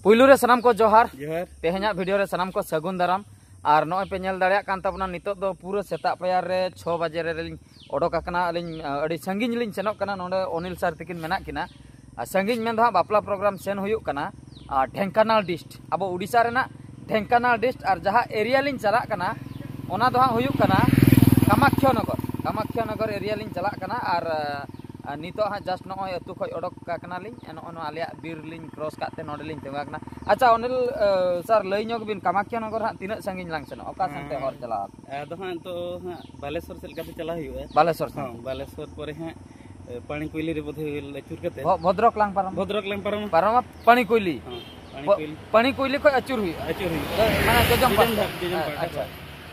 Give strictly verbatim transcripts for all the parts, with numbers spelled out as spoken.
ᱯᱩᱭᱞᱩ ᱨᱮ ᱥᱟᱱᱟᱢ ᱠᱚ ᱡᱚᱦᱟᱨ᱾ ᱡᱚᱦᱟᱨ᱾ ᱛᱮᱦᱮᱧᱟᱜ ᱵᱷᱤᱰᱤᱭᱳ ᱨᱮ ᱥᱟᱱᱟᱢ ᱠᱚ ᱥᱟᱹᱜᱩᱱ ᱫᱟᱨᱟᱢ᱾ ᱟᱨ ᱱᱚᱜᱼᱚᱭ ᱯᱮ ᱧᱮᱞ ᱫᱟᱲᱮᱭᱟᱜ ᱠᱟᱱ ᱛᱟᱵᱚᱱᱟ, ᱱᱤᱛᱚᱜ ᱫᱚ ᱯᱩᱨᱟᱹ ᱥᱮᱛᱟᱜ ᱯᱟᱭᱟᱨ ᱨᱮ ᱪᱷᱚ ᱵᱟᱡᱮ ᱨᱮ ᱞᱤᱧ ᱚᱰᱚᱠ ᱟᱠᱟᱱᱟ᱾ ᱟᱹᱞᱤᱧ, ᱟᱹᱰᱤ ᱥᱟᱺᱜᱤᱧ ᱞᱤᱧ ᱥᱮᱱᱚᱜ ᱠᱟᱱᱟ᱾ ᱱᱚᱰᱮ ᱚᱱᱤᱞ ᱥᱟᱨ ᱛᱤᱠᱤᱱ ᱢᱮᱱᱟᱜ ᱠᱤᱱᱟ᱾ ᱟᱨ ᱥᱟᱺᱜᱤᱧ ᱢᱮᱱ ᱫᱚ ᱦᱟᱸᱜ ᱵᱟᱯᱞᱟ ᱯᱨᱳᱜᱨᱟᱢ ᱥᱮᱱ ᱦᱩᱭᱩᱜ ᱠᱟᱱᱟ, ᱟᱨ ᱰᱷᱮᱝᱠᱟᱱᱟᱞ ᱰᱤᱥᱴ, ᱟᱵᱚ ᱩᱰᱤᱥᱟ ᱨᱮᱱᱟᱜ ᱰᱷᱮᱝᱠᱟᱱᱟᱞ ᱰᱤᱥᱴ᱾ ᱟᱨ ᱡᱟᱦᱟᱸ ᱮᱨᱤᱭᱟ ᱞᱤᱧ ᱪᱟᱞᱟᱜ ᱠᱟᱱᱟ, ᱚᱱᱟ ᱫᱚ ᱦᱟᱸᱜ ᱦᱩᱭᱩᱜ ᱠᱟᱱᱟ ᱠᱟᱢᱟᱠᱠᱷᱚ ᱱᱚᱜᱚᱨ᱾ ᱠᱟᱢᱟᱠᱠᱷᱚ ᱱᱚᱜᱚᱨ ᱮᱨᱤᱭᱟ ᱞᱤᱧ ᱪᱟᱞᱟᱜ ᱠᱟᱱᱟ᱾ ᱟᱨ, ᱟᱨ ᱱᱤᱛᱚᱜ ᱦᱟᱸᱜ ᱡᱟᱥᱴ ᱱᱚᱜᱼᱚᱭ ᱟᱹᱛᱩ ᱠᱷᱚᱱ ᱚᱰᱚᱠ ᱟᱠᱟᱱᱟᱞᱤᱧ᱾ ᱱᱚᱜᱼᱚᱭ ᱱᱚᱣᱟ ᱟᱞᱮᱭᱟᱜ ᱵᱤᱨ ᱞᱤᱧ ᱠᱨᱚᱥ ᱠᱟᱜ ᱛᱮ ᱱᱚᱰᱮ ᱞᱤᱧ ᱛᱤᱸᱜᱩ ᱟᱠᱟᱱᱟ᱾ ᱟᱪᱪᱷᱟ, ᱚᱱᱤᱞ, ᱟᱹ, ᱥᱟᱨ, ᱞᱟᱹᱭ ᱧᱚᱜ ᱵᱤᱱ, ᱠᱟᱢᱟᱠᱠᱷᱤᱭᱟ ᱱᱚᱜᱚᱨ ᱦᱟᱸᱜ ᱛᱤᱱᱟᱹᱜ ᱥᱟᱺᱜᱤᱧ ᱞᱟᱝ ᱥᱮᱱᱚᱜᱼᱟ? ᱚᱠᱟ ᱥᱮᱱ ᱛᱮ ᱦᱚᱨ ᱪᱟᱞᱟᱣ ᱟᱠᱟᱱᱟ? ᱟᱫᱚ ᱦᱟᱸᱜ ᱱᱤᱛᱚᱜ ᱦᱟᱸᱜ ᱵᱟᱞᱮᱥᱚᱨ ᱥᱮᱫ ᱞᱮᱠᱟᱛᱮ ᱪᱟᱞᱟᱣ ᱦᱩᱭᱩᱜᱼᱟ᱾ ᱵᱟᱞᱮᱥᱚᱨ ᱥᱮᱱ᱾ ᱦᱚᱸ, ᱵᱟᱞᱮᱥᱚᱨ ᱯᱚᱨᱮ ᱦᱟᱸᱜ, ᱮ, ᱯᱟᱹᱲᱤ ᱠᱩᱭᱞᱤ ᱨᱮ ᱵᱳᱫᱷᱚᱭ ᱟᱹᱪᱩᱨ ᱠᱟᱛᱮ᱾ ᱵᱷᱚ-, ᱵᱷᱚᱫᱨᱚᱠ ᱞᱟᱝ ᱯᱟᱨᱚᱢᱟ᱾ ᱵᱷᱚᱫᱨᱚᱠ ᱞᱟᱝ ᱯᱟᱨᱚᱢᱟ᱾ ᱯᱟᱨᱚᱢᱟ ᱯᱟᱹᱲᱤ ᱠᱩᱭᱞᱤ᱾ ᱦᱚᱸ, ᱯᱟᱹᱲᱤ ᱯᱚ-, ᱠᱩᱭᱞᱤ᱾ ᱯᱟᱹᱲᱤ ᱠᱩᱭᱞᱤ ᱠᱷᱚᱱ ᱟᱹᱪᱩᱨ ᱦᱩᱭᱩᱜᱼᱟ᱾ ᱟᱹᱪᱩᱨ ᱦᱩᱭᱩᱜᱼᱟ᱾ ᱮ, ᱢᱟᱱᱮ ᱡᱚᱡᱚᱢ ᱡᱚᱡᱚᱢ ᱯᱟᱦᱴᱟ᱾ ᱫᱷᱟᱨᱮ, ᱡᱚᱡᱚᱢ ᱯᱟᱦᱴᱟ᱾ ᱟᱪᱪᱷᱟ᱾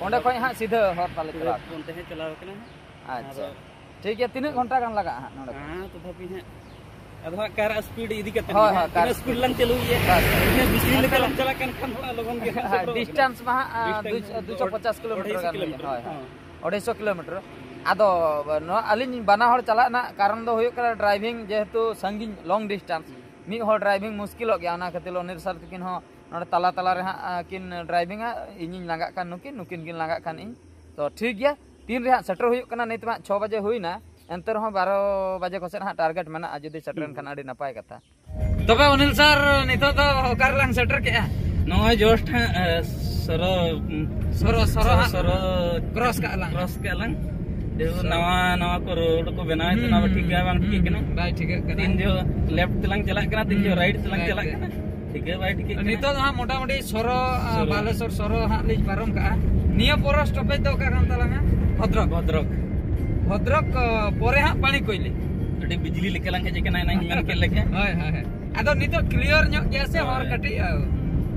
ᱚᱸᱰᱮ ᱠᱷᱚᱱ ᱦᱟᱸᱜ ᱥᱤᱫᱷᱟᱹ ᱦᱚᱨ ᱛᱟᱞᱮ ᱪᱟᱞᱟᱣ ᱟᱠᱟᱱᱟ᱾ ᱚᱱᱛᱮ ᱦᱟᱸᱜ ᱪᱟᱞᱟᱣ ᱟᱠᱟᱱᱟ ᱦᱟᱸᱜ᱾ ᱟᱪᱪᱷᱟ᱾ ᱟᱫᱚ ᱴᱷᱤᱠ ᱜᱮᱭᱟ, ᱛᱤᱱᱟᱹᱜ ᱜᱷᱚᱱᱴᱟ ᱜᱟᱱ ᱞᱟᱜᱟᱜᱼᱟ ᱦᱟᱸᱜ ᱱᱚᱰᱮ ᱠᱷᱚᱱ? ᱦᱮᱸ, ᱛᱚᱛᱷᱟᱯᱤ ᱦᱟᱸᱜ᱾ ᱟᱫᱚ ᱦᱟᱸᱜ ᱠᱟᱨ speed ᱤᱫᱤ ᱠᱟᱛᱮ ᱦᱳᱭ, ᱦᱟᱸᱜ᱾ ᱦᱳᱭ, ᱠᱟᱨ ᱛᱤᱱᱟᱹᱜ speed speed᱾ ᱞᱟᱝ ᱪᱟᱹᱞᱩᱭ ᱜᱮᱭᱟ᱾ ᱵᱟᱥ᱾ ᱤᱱᱟᱹ ᱵᱤᱡᱽᱞᱤ ᱞᱮᱠᱟ ᱞᱟᱝ ᱪᱟᱞᱟᱜ ᱠᱟᱱ ᱠᱷᱟᱱ ᱫᱚ ᱦᱟᱸᱜ ᱞᱚᱜᱚᱱ ᱜᱮ ᱦᱟᱸᱜ ᱥᱮᱴᱮᱨᱚᱜ ᱠᱟᱱᱟ᱾ Distance ᱢᱟ ᱦᱟᱸᱜ, ᱟᱸ, ᱫᱩᱭ-, ᱫᱩᱭᱥᱚ ᱯᱚᱪᱟᱥ ᱠᱤᱞᱳᱢᱤᱴᱟᱨ ᱜᱟᱱ ᱦᱩᱭᱩᱜᱼᱟ᱾ ᱦᱳᱭ, ᱦᱳᱭ᱾ ᱦᱮᱸ᱾ ᱟᱲᱟᱭᱥᱚ ᱠᱤᱞᱳᱢᱤᱴᱟᱨ᱾ ᱟᱫᱚ ᱱᱚᱣᱟ ᱟᱹᱞᱤᱧ ᱵᱟᱱᱟ ᱦᱚᱲ ᱪᱟᱞᱟᱜ ᱨᱮᱱᱟᱜ ᱠᱟᱨᱚᱱ ᱫᱚ ᱦᱩᱭᱩᱜ ᱠᱟᱱᱟ driving ᱡᱮᱦᱮᱛᱩ ᱥᱟᱺᱜᱤᱧ, long distance, ᱢᱤᱫ ᱦᱚᱲ driving ᱢᱩᱥᱠᱤᱞᱚᱜ ᱜᱮᱭᱟ᱾ ᱚᱱᱟ ᱠᱷᱟᱹᱛᱤᱨ ᱚᱱᱤᱞ ᱥᱟᱨ ᱛᱤᱠᱤᱱ ᱦᱚᱸ ᱱᱚᱰᱮ ᱛᱟᱞᱟ ᱛᱟᱞᱟ ᱨᱮ ᱦᱟᱸᱜ, ᱟᱸ, ᱠᱤᱱ drivingᱟ, ᱤᱧᱤᱧ ᱞᱟᱸᱜᱟᱜ ᱠᱷᱟᱱ ᱱᱩᱠᱤᱱ, ᱱᱩᱠᱤᱱ ᱠᱤᱱ ᱞᱟᱸᱜᱟᱜ ᱠᱷᱟᱱ ᱤᱧ᱾ ᱛᱚ ᱴᱷᱤᱠ ᱜᱮᱭᱟ, ᱛᱤᱱ ᱨᱮ ᱦᱟᱸᱜ ᱥᱮᱴᱮᱨ ᱦᱩᱭᱩᱜ ᱠᱟᱱᱟ? ᱱᱤᱛ ᱢᱟ ᱦᱟᱸᱜ ᱪᱷᱚ ᱵᱟᱡᱮ ᱦᱩᱭᱱᱟ, ᱮᱱᱛᱮ ᱨᱮᱦᱚᱸ ᱵᱟᱨᱚ ᱵᱟᱡᱮ ᱠᱚᱥᱮᱫ ᱦᱟᱸᱜ target ᱢᱮᱱᱟᱜᱼᱟ, ᱡᱩᱫᱤ ᱥᱮᱴᱮᱨᱮᱱ ᱠᱷᱟᱱ ᱟᱹᱰᱤ ᱱᱟᱯᱟᱭ ᱠᱟᱛᱷᱟ᱾ ᱛᱚᱵᱮ ᱚᱱᱤᱞ ᱥᱟᱨ, ᱱᱤᱛᱚᱜ ᱫᱚ ᱚᱠᱟ ᱨᱮᱞᱟᱝ ᱥᱮᱴᱮᱨ ᱠᱮᱜᱼᱟ? ᱱᱚᱜᱼᱚᱭ just ᱦᱟᱸᱜ, ᱮ, ᱥᱚᱨᱚ, ᱩᱢ, ᱥᱚᱨᱚ, ᱥᱚᱨᱚ ᱥᱚᱨᱚ, ᱦᱟᱸᱜ ᱥᱚᱨᱚ cross ᱠᱟᱜᱼᱟ ᱞᱟᱝ᱾ Cross ᱠᱟᱜᱼᱟ ᱞᱟᱝ᱾ ᱡᱮᱦᱮᱛᱩ ᱥᱚᱨᱚ᱾ ᱱᱟᱣᱟ, ᱱᱟᱣᱟ ᱠᱚ road ᱠᱚ ᱵᱮᱱᱟᱣᱮᱫ ᱛᱮ, ᱦᱩᱸ, ᱚᱱᱟ ᱫᱚ ᱴᱷᱤᱠ ᱜᱮ ᱵᱟᱝ ᱦᱩᱸ, ᱴᱷᱤᱠᱟᱹᱜ ᱠᱟᱱᱟ᱾ ᱵᱟᱭ ᱴᱷᱤᱠᱟᱹᱜ ᱠᱟᱱᱟ᱾ ᱛᱤᱱ ᱡᱚᱦᱚᱜ left ᱛᱮᱞᱟᱝ ᱪᱟᱞᱟᱜ ᱠᱟᱱᱟ, ᱛᱤᱱ ᱡᱚᱦᱚᱜ ᱦᱩᱸ, right ᱛᱮᱞᱟᱝ right ᱪᱟᱞᱟᱜ ᱛᱮ᱾ ᱠᱟᱱᱟ, ᱴᱷᱤᱠᱟᱹ ᱵᱟᱭ ᱴᱷᱤᱠᱟᱹᱜ ᱠᱟᱱᱟ᱾ ᱱᱤᱛᱚᱜ ᱫᱚ ᱦᱟᱸᱜ ᱢᱚᱴᱟᱢᱩᱴᱤ ᱥᱚᱨᱚ, ᱟ, ᱥᱚᱨᱚ᱾ ᱵᱟᱞᱮᱥᱚᱨ ᱥᱚᱨᱚ ᱦᱟᱸᱜ ᱞᱤᱧ ᱯᱟᱨᱚᱢ ᱠᱟᱜᱼᱟ᱾ ᱱᱤᱭᱟᱹ ᱯᱚᱨᱚ stoppage ᱫᱚ ᱚᱠᱟ ᱠᱟᱱ ᱛᱟᱞᱟᱝᱟ? ᱵᱷᱚᱫᱨᱚᱠ᱾ ᱵᱷᱚᱫᱨᱚᱠ᱾ ᱵᱷᱚᱫᱨᱚᱠ, ᱟ, ᱯᱚᱨᱮ ᱦᱟᱸᱜ ᱯᱟᱹᱲᱤ ᱠᱩᱭᱞᱤ᱾ ᱟᱹᱰᱤ ᱵᱤᱡᱽᱞᱤ ᱞᱮᱠᱟ ᱞᱟᱝ ᱦᱮᱡ ᱟᱠᱟᱱᱟ, ᱮᱱᱟᱝ ᱢᱮᱱ ᱠᱮᱫ ᱞᱮᱠᱟ᱾ ᱦᱳᱭ, ᱦᱳᱭ, ᱦᱳᱭ᱾ ᱟᱫᱚ ᱱᱤᱛᱚᱜ clear ᱧᱚᱜ ᱜᱮᱭᱟ ᱥᱮ ᱦᱚᱨ ᱦᱳᱭ᱾ ᱠᱟᱹᱴᱤᱡ, ᱟ,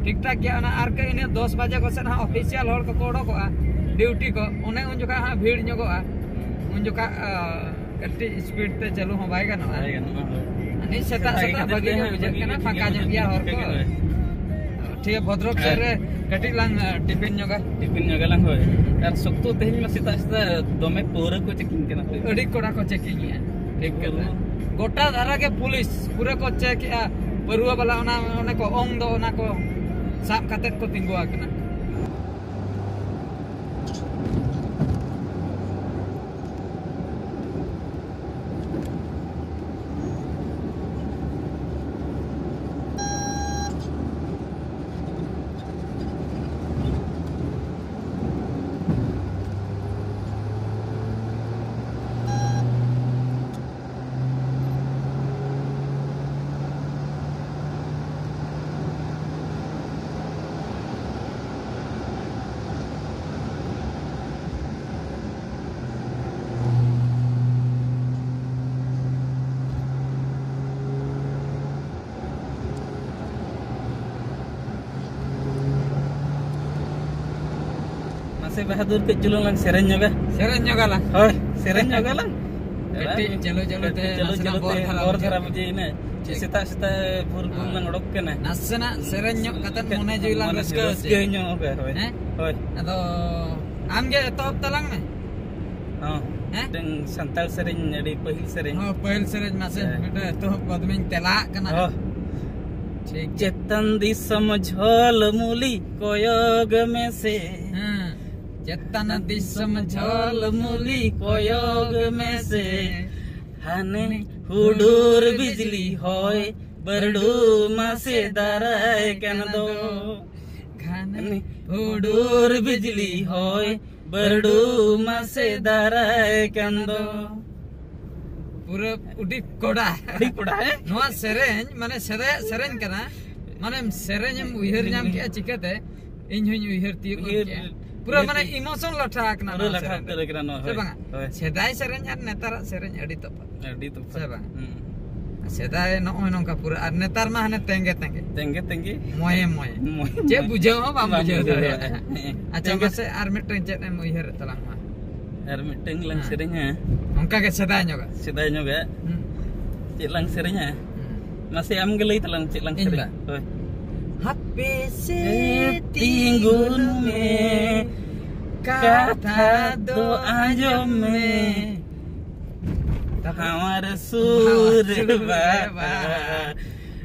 ᱴᱷᱤᱠ ᱴᱷᱟᱠ ᱜᱮᱭᱟ? ᱚᱱᱟ ᱟᱨ ᱠᱟᱹᱡ ᱤᱱᱟᱹ ᱫᱚᱥ ᱵᱟᱡᱮ ᱠᱚ ᱥᱮᱫ ᱦᱟᱸᱜ official ᱦᱚᱲ ᱠᱚᱠᱚ ᱚᱰᱚᱠᱚᱜᱼᱟ duty ᱠᱚ, ᱚᱱᱮ ᱩᱱ ᱡᱚᱠᱷᱟᱡ ᱦᱟᱸᱜ ᱵᱷᱤᱲ ᱧᱚᱜᱚᱜᱼᱟ᱾ ᱩᱱ ᱡᱚᱠᱷᱟᱡ, ᱟ, ᱠᱟᱹᱴᱤᱡ speed ᱛᱮ ᱪᱟᱹᱞᱩ ᱦᱚᱸ ᱵᱟᱭ ᱜᱟᱱᱚᱜᱼᱟ᱾ ᱵᱟᱭ ᱜᱟᱱᱚᱜᱼᱟ, ᱦᱳᱭ᱾ ᱟᱹᱰᱤ ᱥᱮᱛᱟᱜ ᱥᱮᱛᱟᱜ ᱥᱮᱛᱟᱜ ᱜᱮ ᱵᱷᱟᱹᱜᱤ ᱜᱮ ᱫᱤᱱ ᱵᱩᱡᱷᱟᱹᱜ ᱦᱚᱸ ᱠᱟᱱᱟ, ᱵᱷᱟᱹᱜᱤ ᱯᱷᱟᱸᱠᱟ ᱜᱮ ᱧᱚᱜ ᱜᱮᱭᱟ ᱦᱚᱨ ᱠᱚ᱾ ᱵᱩᱡᱷᱟᱹᱜ ᱠᱟᱱᱟ, ᱦᱳᱭ᱾ ᱴᱷᱤᱠ ᱜᱮᱭᱟ, ᱵᱷᱚᱫᱨᱚᱠ ᱥᱮᱫ ᱟᱨ ᱨᱮ ᱠᱟᱹᱴᱤᱡ ᱞᱟᱝ, ᱟ, ᱴᱤᱯᱤᱱ ᱧᱚᱜᱟ᱾ ᱴᱤᱯᱤᱱ ᱧᱚᱜᱟ ᱞᱟᱝ, ᱦᱳᱭ᱾ ᱟᱨ ᱥᱚᱠᱛᱚ ᱛᱮᱦᱮᱧ ᱢᱟ ᱥᱮᱛᱟᱜ ᱥᱮᱛᱟᱜ ᱫᱚᱢᱮ ᱯᱟᱹᱣᱨᱟᱹ ᱠᱚ checking ᱠᱟᱱᱟ ᱛᱚ᱾ ᱟᱹᱰᱤ ᱠᱚᱲᱟ ᱠᱚ checking ᱮᱜᱼᱟ᱾ ᱴᱷᱤᱠ ᱠᱟᱛᱷᱟ᱾ ᱯᱟᱹᱣᱨᱟᱹ᱾ ᱜᱚᱴᱟ ᱫᱷᱟᱨᱟ ᱜᱮ ᱯᱩᱞᱤᱥ ᱯᱩᱨᱟᱹ ᱠᱚ check ᱮᱜᱼᱟ᱾ ᱯᱟᱹᱨᱣᱟᱹ ᱵᱟᱞᱟ ᱚᱱᱟ, ᱚᱱᱮ ᱠᱚ ᱚᱝ ᱫᱚ, ᱚᱱᱟ ᱠᱚ ᱥᱟᱵ ᱠᱟᱛᱮᱫ ᱠᱚ ᱛᱤᱸᱜᱩ ᱟᱠᱟᱱᱟ᱾ ᱢᱟᱥᱮ ᱵᱟᱦᱟᱫᱩᱨ, ᱠᱟᱹᱡ ᱪᱩᱞᱩᱝ ᱞᱟᱝ ᱥᱮᱨᱮᱧ ᱧᱚᱜᱟ᱾ ᱥᱮᱨᱮᱧ ᱧᱚᱜᱟ ᱞᱟᱝ᱾ ᱦᱳᱭ, ᱥᱮᱨᱮᱧ ᱧᱚᱜᱟ ᱞᱟᱝ᱾ ᱠᱟᱹᱴᱤᱡ ᱪᱟᱹᱞᱩ ᱪᱟᱹᱞᱩ ᱛᱮ ᱠᱟᱹᱴᱤᱡ ᱪᱟᱹᱞᱩ ᱱᱟᱥᱮᱱᱟᱜ ᱪᱟᱹᱞᱩ ᱵᱚᱨ ᱛᱮ ᱫᱷᱟᱨᱟ ᱵᱚᱨ ᱵᱩᱡᱷᱟᱹᱜ ᱫᱷᱟᱨᱟ ᱠᱟᱱᱟ᱾ ᱵᱩᱡᱷᱟᱹᱜ ᱮᱱᱟ᱾ ᱴᱷᱤᱠ᱾ ᱥᱮᱛᱟᱜ ᱥᱮᱛᱟᱜ ᱵᱷᱳᱨ ᱵᱷᱳᱨ ᱦᱳᱭ᱾ ᱞᱟᱝ ᱚᱰᱚᱠ ᱠᱟᱱᱟ᱾ ᱱᱟᱥᱮᱱᱟᱜ ᱥᱮᱨᱮᱧ ᱧᱚᱜ ᱠᱟᱛᱮ ᱢᱚᱱᱮ ᱡᱤᱣᱤ ᱞᱟᱝ ᱢᱚᱱᱮ ᱨᱟᱹᱥᱠᱟᱹ ᱨᱟᱹᱥᱠᱟᱹ ᱦᱚᱪᱚᱭᱟ᱾ ᱧᱚᱜ ᱠᱟᱜᱼᱟ, ᱦᱳᱭ᱾ ᱦᱮᱸ? ᱦᱳᱭ᱾ ᱟᱫᱚ ᱟᱢ ᱜᱮ ᱮᱛᱚᱦᱚᱵ ᱛᱟᱞᱟᱝ ᱢᱮ᱾ ᱦᱚᱸ, ᱦᱮᱸ? ᱢᱤᱫᱴᱟᱝ ᱥᱟᱱᱛᱟᱲ ᱥᱮᱨᱮᱧ, ᱟᱹᱰᱤ ᱯᱟᱹᱦᱤᱞ ᱥᱮᱨᱮᱧ᱾ ᱦᱚᱸ, ᱯᱟᱹᱦᱤᱞ ᱥᱮᱨᱮᱧ ᱢᱟᱥᱮ, ᱦᱮᱸ᱾ ᱢᱤᱫᱴᱟᱝ ᱮᱛᱚᱦᱚᱵ ᱜᱚᱫ ᱢᱮᱧ, ᱛᱮᱞᱟᱜ ᱠᱟᱱᱟ᱾ ᱦᱚᱸ᱾ ᱴᱷᱤᱠ᱾ ᱪᱮᱛᱟᱱ ᱫᱤᱥᱚᱢ ᱡᱷᱚᱞ ᱢᱩᱞᱤ ᱠᱚᱭᱚᱜ ᱢᱮᱥᱮ᱾ ᱦᱮᱸ᱾ ᱪᱮᱛᱟᱱ ᱫᱤᱥᱚᱢ ᱡᱷᱚᱞ ᱢᱩᱞᱤ ᱠᱚᱭᱚᱜ ᱢᱮᱥᱮ᱾ ᱦᱟᱱᱮ ᱦᱩᱰᱩᱨ ᱵᱤᱡᱽᱞᱤ ᱦᱚᱭ ᱵᱟᱹᱨᱰᱩ ᱢᱟᱥᱮ ᱫᱟᱨᱟᱭ ᱠᱟᱱ ᱫᱚ᱾ ᱜᱷᱟᱱᱮ ᱦᱩᱰᱩᱨ ᱵᱤᱡᱽᱞᱤ ᱦᱚᱭ ᱵᱟᱹᱨᱰᱩ ᱢᱟᱥᱮ ᱫᱟᱨᱟᱭ ᱠᱟᱱ ᱫᱚ᱾ ᱯᱩᱨᱟᱹ ᱩᱰᱤ ᱠᱚᱰᱟ᱾ ᱟᱹᱰᱤ ᱠᱚᱰᱟ, ᱦᱮᱸ? ᱱᱚᱣᱟ ᱥᱮᱨᱮᱧ, ᱢᱟᱱᱮ, ᱥᱮᱫᱟᱭᱟᱜ ᱥᱮᱨᱮᱧ ᱠᱟᱱᱟ᱾ ᱢᱟᱱᱮᱢ ᱥᱮᱨᱮᱧ ᱮᱢ ᱩᱭᱦᱟᱹᱨ ᱧᱟᱢ ᱠᱮᱜᱼᱟ ᱪᱤᱠᱟᱹᱛᱮ? ᱤᱧ ᱦᱚᱧ ᱩᱭᱦᱟᱹᱨ ᱛᱤᱭᱳᱜ ᱜᱚᱫ ᱩᱭᱦᱟᱹᱨ ᱠᱮᱜᱼᱟ᱾ ᱯᱩᱨᱟᱹ ᱯᱩᱨᱟᱹ ᱢᱟᱱᱮ ᱛᱤᱭᱳᱜ᱾ ᱮᱢᱳᱥᱚᱱ ᱞᱟᱴᱷᱟ ᱟᱠᱟᱱᱟ ᱯᱩᱨᱟᱹ ᱱᱚᱣᱟ ᱞᱟᱴᱷᱟ ᱥᱮᱨᱮᱧ ᱩᱛᱟᱹᱨ ᱨᱮ᱾ ᱟᱠᱟᱱᱟ ᱱᱚᱣᱟ, ᱥᱮ ᱦᱳᱭ, ᱵᱟᱝᱟ? ᱦᱳᱭ᱾ ᱥᱮᱫᱟᱭ ᱥᱮᱨᱮᱧ ᱟᱨ ᱱᱮᱛᱟᱨᱟᱜ ᱥᱮᱨᱮᱧ ᱟᱹᱰᱤ ᱛᱚᱯᱷᱟᱛ᱾ ᱟᱹᱰᱤ ᱛᱚᱯᱷᱟᱛ᱾ ᱥᱮ ᱵᱟᱝ? ᱦᱩᱸ᱾ ᱥᱮᱫᱟᱭ ᱱᱚᱜᱼᱚᱭ ᱱᱚᱝᱠᱟ ᱯᱩᱨᱟᱹ, ᱟᱨ ᱱᱮᱛᱟᱨ ᱢᱟ ᱦᱟᱱᱮ ᱛᱮᱸᱜᱮ ᱛᱮᱸᱜᱮ᱾ ᱛᱮᱸᱜᱮ ᱛᱮᱸᱜᱮ᱾ ᱢᱚᱭᱮ ᱢᱚᱭᱮ᱾ ᱢᱚᱭᱮ ᱪᱮᱫ ᱢᱚᱭᱮ᱾ ᱵᱩᱡᱷᱟᱹᱣ ᱦᱚᱸ ᱵᱟᱢ ᱵᱟᱢ ᱵᱩᱡᱷᱟᱹᱣ ᱵᱩᱡᱷᱟᱹᱣ ᱫᱟᱲᱮᱭᱟᱜᱼᱟ᱾ ᱫᱟᱲᱮᱭᱟᱜᱼᱟ᱾ ᱦᱮᱸ᱾ ᱟᱪᱪᱷᱟ, ᱛᱮᱸᱜᱮ ᱢᱟᱥᱮ ᱟᱨ ᱢᱤᱫᱴᱟᱝ ᱪᱮᱫ ᱮᱢ ᱩᱭᱦᱟᱹᱨᱮᱫ ᱛᱟᱞᱟᱝ ᱢᱟ? ᱟᱨ ᱢᱤᱫᱴᱟᱝ ᱞᱟᱝ ᱦᱮᱸ᱾ ᱥᱮᱨᱮᱧᱟ᱾ ᱚᱱᱠᱟ ᱜᱮ ᱥᱮᱫᱟᱭ ᱧᱚᱜᱟᱜ᱾ ᱥᱮᱫᱟᱭ ᱧᱚᱜᱟᱜ᱾ ᱦᱩᱸ᱾ ᱪᱮᱫ ᱞᱟᱝ ᱥᱮᱨᱮᱧᱟ? ᱦᱩᱸ᱾ ᱢᱟᱥᱮ ᱟᱢ ᱜᱮ ᱞᱟᱹᱭ ᱛᱟᱞᱟᱝ ᱪᱮᱫ ᱞᱟᱝ ᱤᱧ ᱥᱮᱨᱮᱧᱟ? ᱵᱟ᱾ ᱦᱳᱭ᱾ ᱦᱟᱯᱮ ᱥᱮ ᱛᱤᱸᱜᱩᱱ ᱛᱤᱸᱜᱩᱱ ᱢᱮ, ᱢᱮ, ᱠᱟᱛᱷᱟ ᱠᱟᱛᱷᱟ ᱫᱚ ᱫᱚ ᱟᱸᱡᱚᱢ ᱟᱸᱡᱚᱢ ᱢᱮ᱾ ᱢᱮ᱾ ᱛᱟᱯᱚᱨᱮ? ᱦᱟᱣᱟᱨ ᱥᱩᱨ ᱦᱟᱣᱟᱨ ᱥᱩᱨ ᱨᱮ ᱨᱮ ᱵᱟᱦᱟ᱾ ᱵᱟᱦᱟ᱾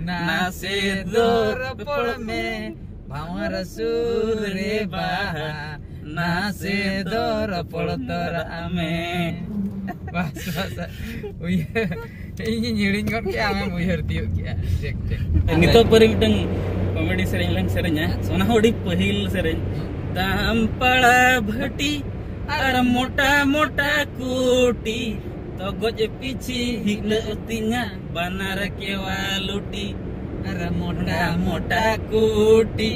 ᱱᱟᱥᱮ ᱫᱚ ᱨᱚᱯᱚᱲ ᱢᱮ, ᱵᱷᱟᱶᱟᱨ ᱥᱩᱨ ᱨᱮ ᱵᱟᱦᱟ, ᱱᱟᱥᱮ ᱫᱚ ᱨᱚᱯᱚᱲ ᱛᱚᱨᱟᱜ ᱢᱮ᱾ ᱵᱟᱥ, ᱵᱟᱥ, ᱩᱭᱦᱟᱹᱨ, ᱤᱧᱤᱧ ᱦᱤᱲᱤᱧ ᱜᱚᱫ ᱠᱮᱜᱼᱟ, ᱟᱢᱮᱢ ᱩᱭᱦᱟᱹᱨ ᱛᱤᱭᱳᱜ ᱠᱮᱜᱼᱟ᱾ ᱴᱷᱤᱠ, ᱴᱷᱤᱠ᱾ ᱱᱤᱛᱚᱜ ᱯᱟᱹᱨᱤ ᱢᱤᱫᱴᱟᱝ ᱠᱚᱢᱮᱰᱤ ᱥᱮᱨᱮᱧ ᱞᱟᱝ ᱥᱮᱨᱮᱧᱟ, ᱚᱱᱟ ᱦᱚᱸ ᱟᱹᱰᱤ ᱯᱟᱹᱦᱤᱞ ᱥᱮᱨᱮᱧ᱾ ᱫᱟᱢᱯᱟᱲᱟ ᱵᱷᱟᱹᱴᱤ ᱟᱨ ᱢᱚᱴᱟ ᱢᱚᱴᱟ ᱠᱩᱴᱤ, ᱛᱚᱜᱚᱡ ᱯᱤᱪᱷᱤ ᱦᱤᱞᱟᱹᱜ ᱛᱤᱧᱟ ᱵᱟᱱᱟᱨ ᱠᱮᱣᱟ ᱞᱩᱴᱤ᱾ ᱟᱨ ᱢᱚᱴᱟ ᱢᱚᱴᱟ ᱠᱩᱴᱤ,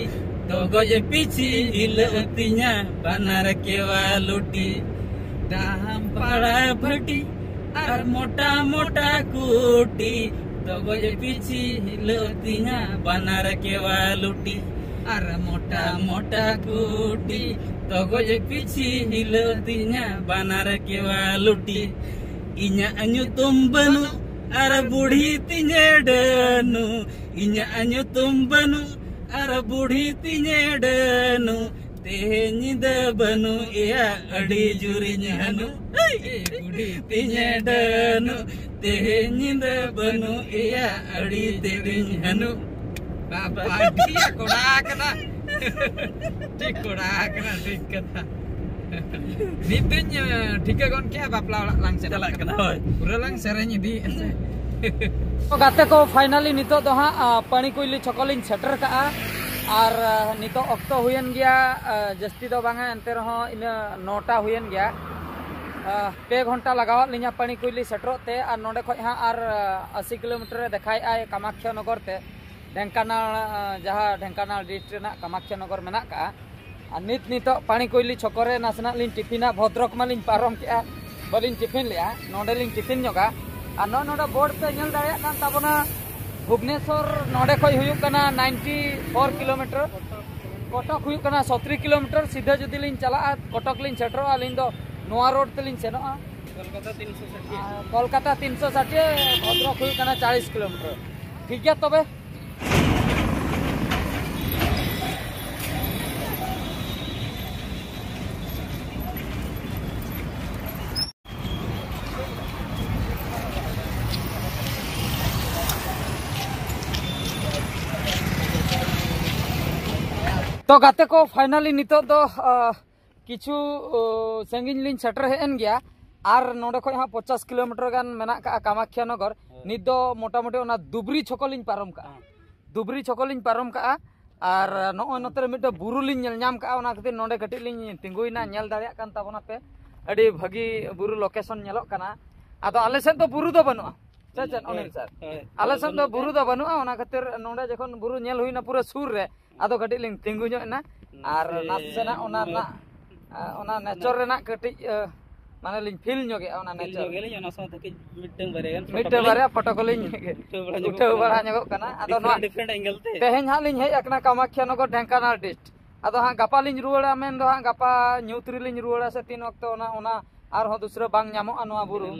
ᱛᱚᱜᱚᱡ ᱯᱤᱪᱷᱤ ᱦᱤᱞᱟᱹᱜ ᱛᱤᱧᱟ ᱵᱟᱱᱟᱨ ᱠᱮᱣᱟ ᱞᱩᱴᱤ᱾ ᱰᱟᱦᱟᱢ ᱯᱟᱲᱟ ᱵᱷᱟᱹᱴᱤ ᱟᱨ ᱢᱚᱴᱟ ᱢᱚᱴᱟ ᱠᱩᱴᱤ, ᱛᱚᱜᱚᱡ ᱯᱤᱪᱷᱤ ᱦᱤᱞᱟᱹᱜ ᱛᱤᱧᱟ ᱵᱟᱱᱟᱨ ᱠᱮᱣᱟ ᱞᱩᱴᱤ᱾ ᱟᱨ ᱢᱚᱴᱟ ᱢᱚᱴᱟ ᱠᱩᱴᱤ, ᱛᱚᱜᱚᱡ ᱯᱤᱪᱷᱤ ᱦᱤᱞᱟᱹᱜ ᱛᱤᱧᱟ ᱵᱟᱱᱟᱨ ᱠᱮᱣᱟ ᱞᱩᱴᱤ᱾ ᱤᱧᱟᱹᱜ ᱧᱩᱛᱩᱢ ᱵᱟᱹᱱᱩᱜ ᱟᱨ ᱵᱩᱲᱦᱤ ᱛᱤᱧᱮ ᱰᱟᱹᱱᱩ, ᱤᱧᱟᱹᱜ ᱧᱩᱛᱩᱢ ᱵᱟᱹᱱᱩᱜ ᱟᱨ ᱵᱩᱲᱦᱤ ᱛᱤᱧᱮ ᱰᱟᱹᱱᱩ᱾ ᱛᱮᱦᱮᱧ ᱧᱤᱫᱟᱹ ᱵᱟᱹᱱᱩᱜ ᱮᱭᱟ, ᱟᱹᱰᱤ ᱡᱩᱨᱤᱧ ᱦᱟᱹᱱᱩ᱾ ᱮᱭ ᱵᱩᱰᱷᱤ ᱛᱤᱧᱮ ᱰᱟᱹᱱᱩ, ᱛᱮᱦᱮᱧ ᱧᱤᱫᱟᱹ ᱵᱟᱹᱱᱩᱜ ᱮᱭᱟ, ᱟᱹᱰᱤ ᱛᱮᱫᱤᱧ ᱦᱟᱹᱱᱩ᱾ ᱵᱟᱵᱟ, ᱟᱹᱰᱤ ᱠᱚᱲᱟ ᱠᱟᱱᱟ᱾ ᱴᱷᱤᱠ ᱠᱚᱲᱟ ᱠᱟᱱᱟ, ᱴᱷᱤᱠ ᱠᱟᱛᱷᱟ᱾ ᱱᱤᱛ ᱫᱚᱧ, ᱮ, ᱴᱷᱤᱠᱟᱹ ᱜᱚᱫ ᱠᱮᱜᱼᱟ, ᱵᱟᱯᱞᱟ ᱚᱲᱟᱜ ᱞᱟᱝ ᱪᱟᱞᱟᱜ ᱪᱟᱞᱟᱜ ᱠᱟᱱᱟ, ᱦᱳᱭ᱾ ᱯᱩᱨᱟᱹ ᱞᱟᱝ ᱥᱮᱨᱮᱧ ᱤᱫᱤᱭᱮᱫᱼᱟ ᱥᱮ᱾ ᱛᱚ ᱜᱟᱛᱮ ᱠᱚ, finally ᱱᱤᱛᱚᱜ ᱫᱚ ᱦᱟᱸᱜ, ᱟ, ᱯᱟᱹᱲᱤ ᱠᱩᱭᱞᱤ ᱪᱷᱚᱠᱚ ᱞᱤᱧ ᱥᱮᱴᱮᱨ ᱠᱟᱜᱼᱟ᱾ ᱟᱨ, ᱟ, ᱱᱤᱛᱚᱜ ᱚᱠᱛᱚ ᱦᱩᱭᱮᱱ ᱜᱮᱭᱟ, ᱟ, ᱡᱟᱹᱥᱛᱤ ᱫᱚ ᱵᱟᱝᱟ, ᱮᱱᱛᱮ ᱨᱮᱦᱚᱸ ᱤᱱᱟᱹ ᱱᱚᱴᱟ ᱦᱩᱭᱮᱱ ᱜᱮᱭᱟ᱾ ᱟ, ᱯᱮ ᱜᱷᱚᱱᱴᱟ ᱞᱟᱜᱟᱣᱟᱫ ᱞᱤᱧᱟ ᱯᱟᱹᱲᱤ ᱠᱩᱭᱞᱤ ᱥᱮᱴᱮᱨᱚᱜ ᱛᱮ, ᱟᱨ ᱱᱚᱸᱰᱮ ᱠᱷᱚᱡ ᱦᱟᱸᱜ ᱟᱨ, ᱟ, ᱟᱥᱤ ᱠᱤᱞᱳᱢᱤᱴᱟᱨ ᱮ ᱫᱮᱠᱷᱟᱭᱮᱫᱼᱟᱭ ᱠᱟᱢᱟᱠᱠᱷᱟ ᱱᱚᱜᱚᱨ ᱛᱮ᱾ ᱰᱷᱮᱝᱠᱟᱱᱟᱞ, ᱟᱸ, ᱡᱟᱦᱟᱸ ᱰᱷᱮᱝᱠᱟᱱᱟᱞ district ᱨᱮᱱᱟᱜ ᱠᱟᱢᱟᱠᱠᱷᱟ ᱱᱚᱜᱚᱨ ᱢᱮᱱᱟᱜ ᱠᱟᱜᱼᱟ᱾ ᱟᱨ ᱱᱤᱛ ᱱᱤᱛᱚᱜ ᱯᱟᱹᱲᱤ ᱠᱩᱭᱞᱤ ᱪᱷᱚᱠᱚ ᱨᱮ ᱱᱟᱥᱮᱱᱟᱜ ᱞᱤᱧ ᱴᱤᱯᱷᱤᱱᱟ, ᱵᱷᱚᱫᱨᱚᱠ ᱢᱟᱞᱤᱧ ᱯᱟᱨᱚᱢ ᱠᱮᱜᱼᱟ, ᱵᱟᱹᱞᱤᱧ ᱴᱤᱯᱷᱤᱱ ᱞᱮᱜᱼᱟ᱾ ᱱᱚᱸᱰᱮ ᱞᱤᱧ ᱴᱤᱯᱷᱤᱱ ᱧᱚᱜᱟ᱾ ᱟᱨ ᱱᱚᱜᱼᱚᱭ ᱱᱚᱸᱰᱮ board ᱯᱮ ᱧᱮᱞ ᱫᱟᱲᱮᱭᱟᱜ ᱠᱟᱱ ᱛᱟᱵᱚᱱᱟ, ᱵᱷᱩᱵᱽᱱᱮᱥᱚᱨ ᱱᱚᱸᱰᱮ ᱠᱷᱚᱡ ᱦᱩᱭᱩᱜ ᱠᱟᱱᱟ ninety four kilometer, ᱠᱚᱴᱚᱠ ᱦᱩᱭᱩᱜ ᱠᱟᱱᱟ ᱥᱚᱛᱨᱤ kilometer᱾ ᱥᱤᱫᱷᱟᱹ ᱡᱩᱫᱤ ᱞᱤᱧ ᱪᱟᱞᱟᱜᱼᱟ, ᱠᱚᱴᱚᱠ ᱞᱤᱧ ᱥᱮᱴᱮᱨᱚᱜᱼᱟ, ᱟᱹᱞᱤᱧ ᱫᱚ ᱱᱚᱣᱟ road ᱛᱮᱞᱤᱧ ᱥᱮᱱᱚᱜᱼᱟ᱾ ᱠᱳᱞᱠᱟᱛᱟ ᱛᱤᱱᱥᱚ ᱥᱟᱴᱷᱤᱭᱟᱹ᱾ ᱟᱨ ᱠᱳᱞᱠᱟᱛᱟ ᱛᱤᱱᱥᱚ ᱥᱟᱴᱷᱤᱭᱟᱹ, ᱵᱷᱚᱫᱨᱚᱠ ᱦᱩᱭᱩᱜ ᱠᱟᱱᱟ ᱪᱟᱞᱤᱥ kilometer᱾ ᱴᱷᱤᱠ ᱜᱮᱭᱟ ᱛᱚᱵᱮ᱾ ᱛᱚ ᱜᱟᱛᱮ ᱠᱚ, finally ᱱᱤᱛᱚᱜ ᱫᱚ ᱠᱤᱪᱷᱩ ᱥᱟᱺᱜᱤᱧ ᱞᱤᱧ ᱥᱮᱴᱮᱨ ᱦᱮᱡ ᱮᱱ ᱜᱮᱭᱟ᱾ ᱟᱨ ᱱᱚᱰᱮ ᱠᱷᱚᱱ ᱦᱟᱸᱜ ᱯᱚᱧᱪᱟᱥ ᱠᱤᱞᱳᱢᱤᱴᱟᱨ ᱜᱟᱱ ᱢᱮᱱᱟᱜ ᱠᱟᱜᱼᱟ ᱠᱟᱢᱟᱠᱠᱷᱤᱭᱟ ᱱᱚᱜᱚᱨ᱾ ᱱᱤᱛ ᱫᱚ ᱢᱚᱴᱟᱢᱩᱴᱤ ᱚᱱᱟ ᱫᱩᱵᱽᱨᱤ ᱪᱷᱚᱠᱚ ᱞᱤᱧ ᱯᱟᱨᱚᱢ ᱠᱟᱜᱼᱟ᱾ ᱫᱩᱵᱽᱨᱤ ᱪᱷᱚᱠᱚ ᱞᱤᱧ ᱯᱟᱨᱚᱢ ᱠᱟᱜᱼᱟ᱾ ᱟᱨ ᱱᱚᱜᱼᱚᱭ ᱱᱚᱛᱮ ᱨᱮ ᱢᱤᱫᱴᱮᱱ ᱵᱩᱨᱩ ᱞᱤᱧ ᱧᱮᱞ ᱧᱟᱢ ᱠᱟᱜᱼᱟ, ᱚᱱᱟ ᱠᱷᱟᱹᱛᱤᱨ ᱱᱚᱰᱮ ᱠᱟᱹᱴᱤᱡ ᱞᱤᱧ ᱛᱤᱸᱜᱩᱭᱮᱱᱟ᱾ ᱧᱮᱞ ᱫᱟᱲᱮᱭᱟᱜ ᱠᱟᱱ ᱛᱟᱵᱚᱱᱟ ᱯᱮ, ᱟᱹᱰᱤ ᱵᱷᱟᱹᱜᱤ ᱵᱩᱨᱩ location ᱧᱮᱞᱚᱜ ᱠᱟᱱᱟ᱾ ᱟᱫᱚ ᱟᱞᱮ ᱥᱮᱫ ᱫᱚ ᱵᱩᱨᱩ ᱫᱚ ᱵᱟᱹᱱᱩᱜᱼᱟ, ᱥᱮ ᱪᱮᱫ ᱚᱱᱤᱞ ᱥᱟᱨ? ᱟᱞᱮ ᱥᱮᱫ ᱫᱚ ᱵᱩᱨᱩ ᱫᱚ ᱵᱟᱹᱱᱩᱜᱼᱟ, ᱚᱱᱟ ᱠᱷᱟᱹᱛᱤᱨ ᱱᱚᱰᱮ ᱡᱚᱠᱷᱚᱱ ᱵᱩᱨᱩ ᱧᱮᱞ ᱦᱩᱭᱱᱟ ᱯᱩᱨᱟᱹ ᱥᱩᱨ ᱨᱮ, ᱟᱫᱚ ᱠᱟᱹᱴᱤᱡ ᱞᱤᱧ ᱛᱤᱸᱜᱩ ᱧᱚᱜ ᱮᱱᱟ᱾ ᱟᱨ ᱱᱟᱥᱮᱱᱟᱜ ᱚᱱᱟ ᱨᱮᱱᱟᱜ, ᱚᱱᱟ nature ᱨᱮᱱᱟᱜ ᱠᱟᱹᱴᱤᱡ ᱢᱟᱱᱮ ᱞᱤᱧ feel ᱧᱚᱜᱮᱜᱼᱟ ᱚᱱᱟ nature᱾ ᱢᱤᱫᱴᱟᱝ ᱵᱟᱨᱭᱟ ᱜᱟᱱ ᱯᱷᱳᱴᱳ ᱠᱚᱞᱤᱧ ᱩᱴᱷᱟᱹᱣ ᱵᱟᱲᱟ ᱧᱚᱜᱚᱜ ᱠᱟᱱᱟ᱾ ᱟᱫᱚ ᱱᱚᱣᱟ different angle ᱛᱮ᱾ ᱛᱮᱦᱮᱧ ᱦᱟᱸᱜ ᱞᱤᱧ ᱦᱮᱡ ᱟᱠᱟᱱᱟ ᱠᱟᱢᱟᱠᱠᱷᱤᱭᱟ ᱱᱚᱜᱚᱨ, ᱰᱷᱮᱝᱠᱟᱱᱟᱞ district᱾ ᱟᱫᱚ ᱦᱟᱸᱜ ᱜᱟᱯᱟ ᱞᱤᱧ ᱨᱩᱣᱟᱹᱲᱟ, ᱢᱮᱱ ᱫᱚ ᱦᱟᱸᱜ ᱜᱟᱯᱟ ᱧᱩᱛ ᱨᱮᱞᱤᱧ ᱨᱩᱣᱟᱹᱲᱟ ᱥᱮ ᱛᱤᱱ ᱚᱠᱛᱚ ᱚᱱᱟ, ᱚᱱᱟ ᱟᱨᱦᱚᱸ ᱫᱩᱥᱨᱟᱹ ᱵᱟᱝ ᱧᱟᱢᱚᱜᱼᱟ ᱱᱚᱣᱟ ᱵᱩᱨᱩ᱾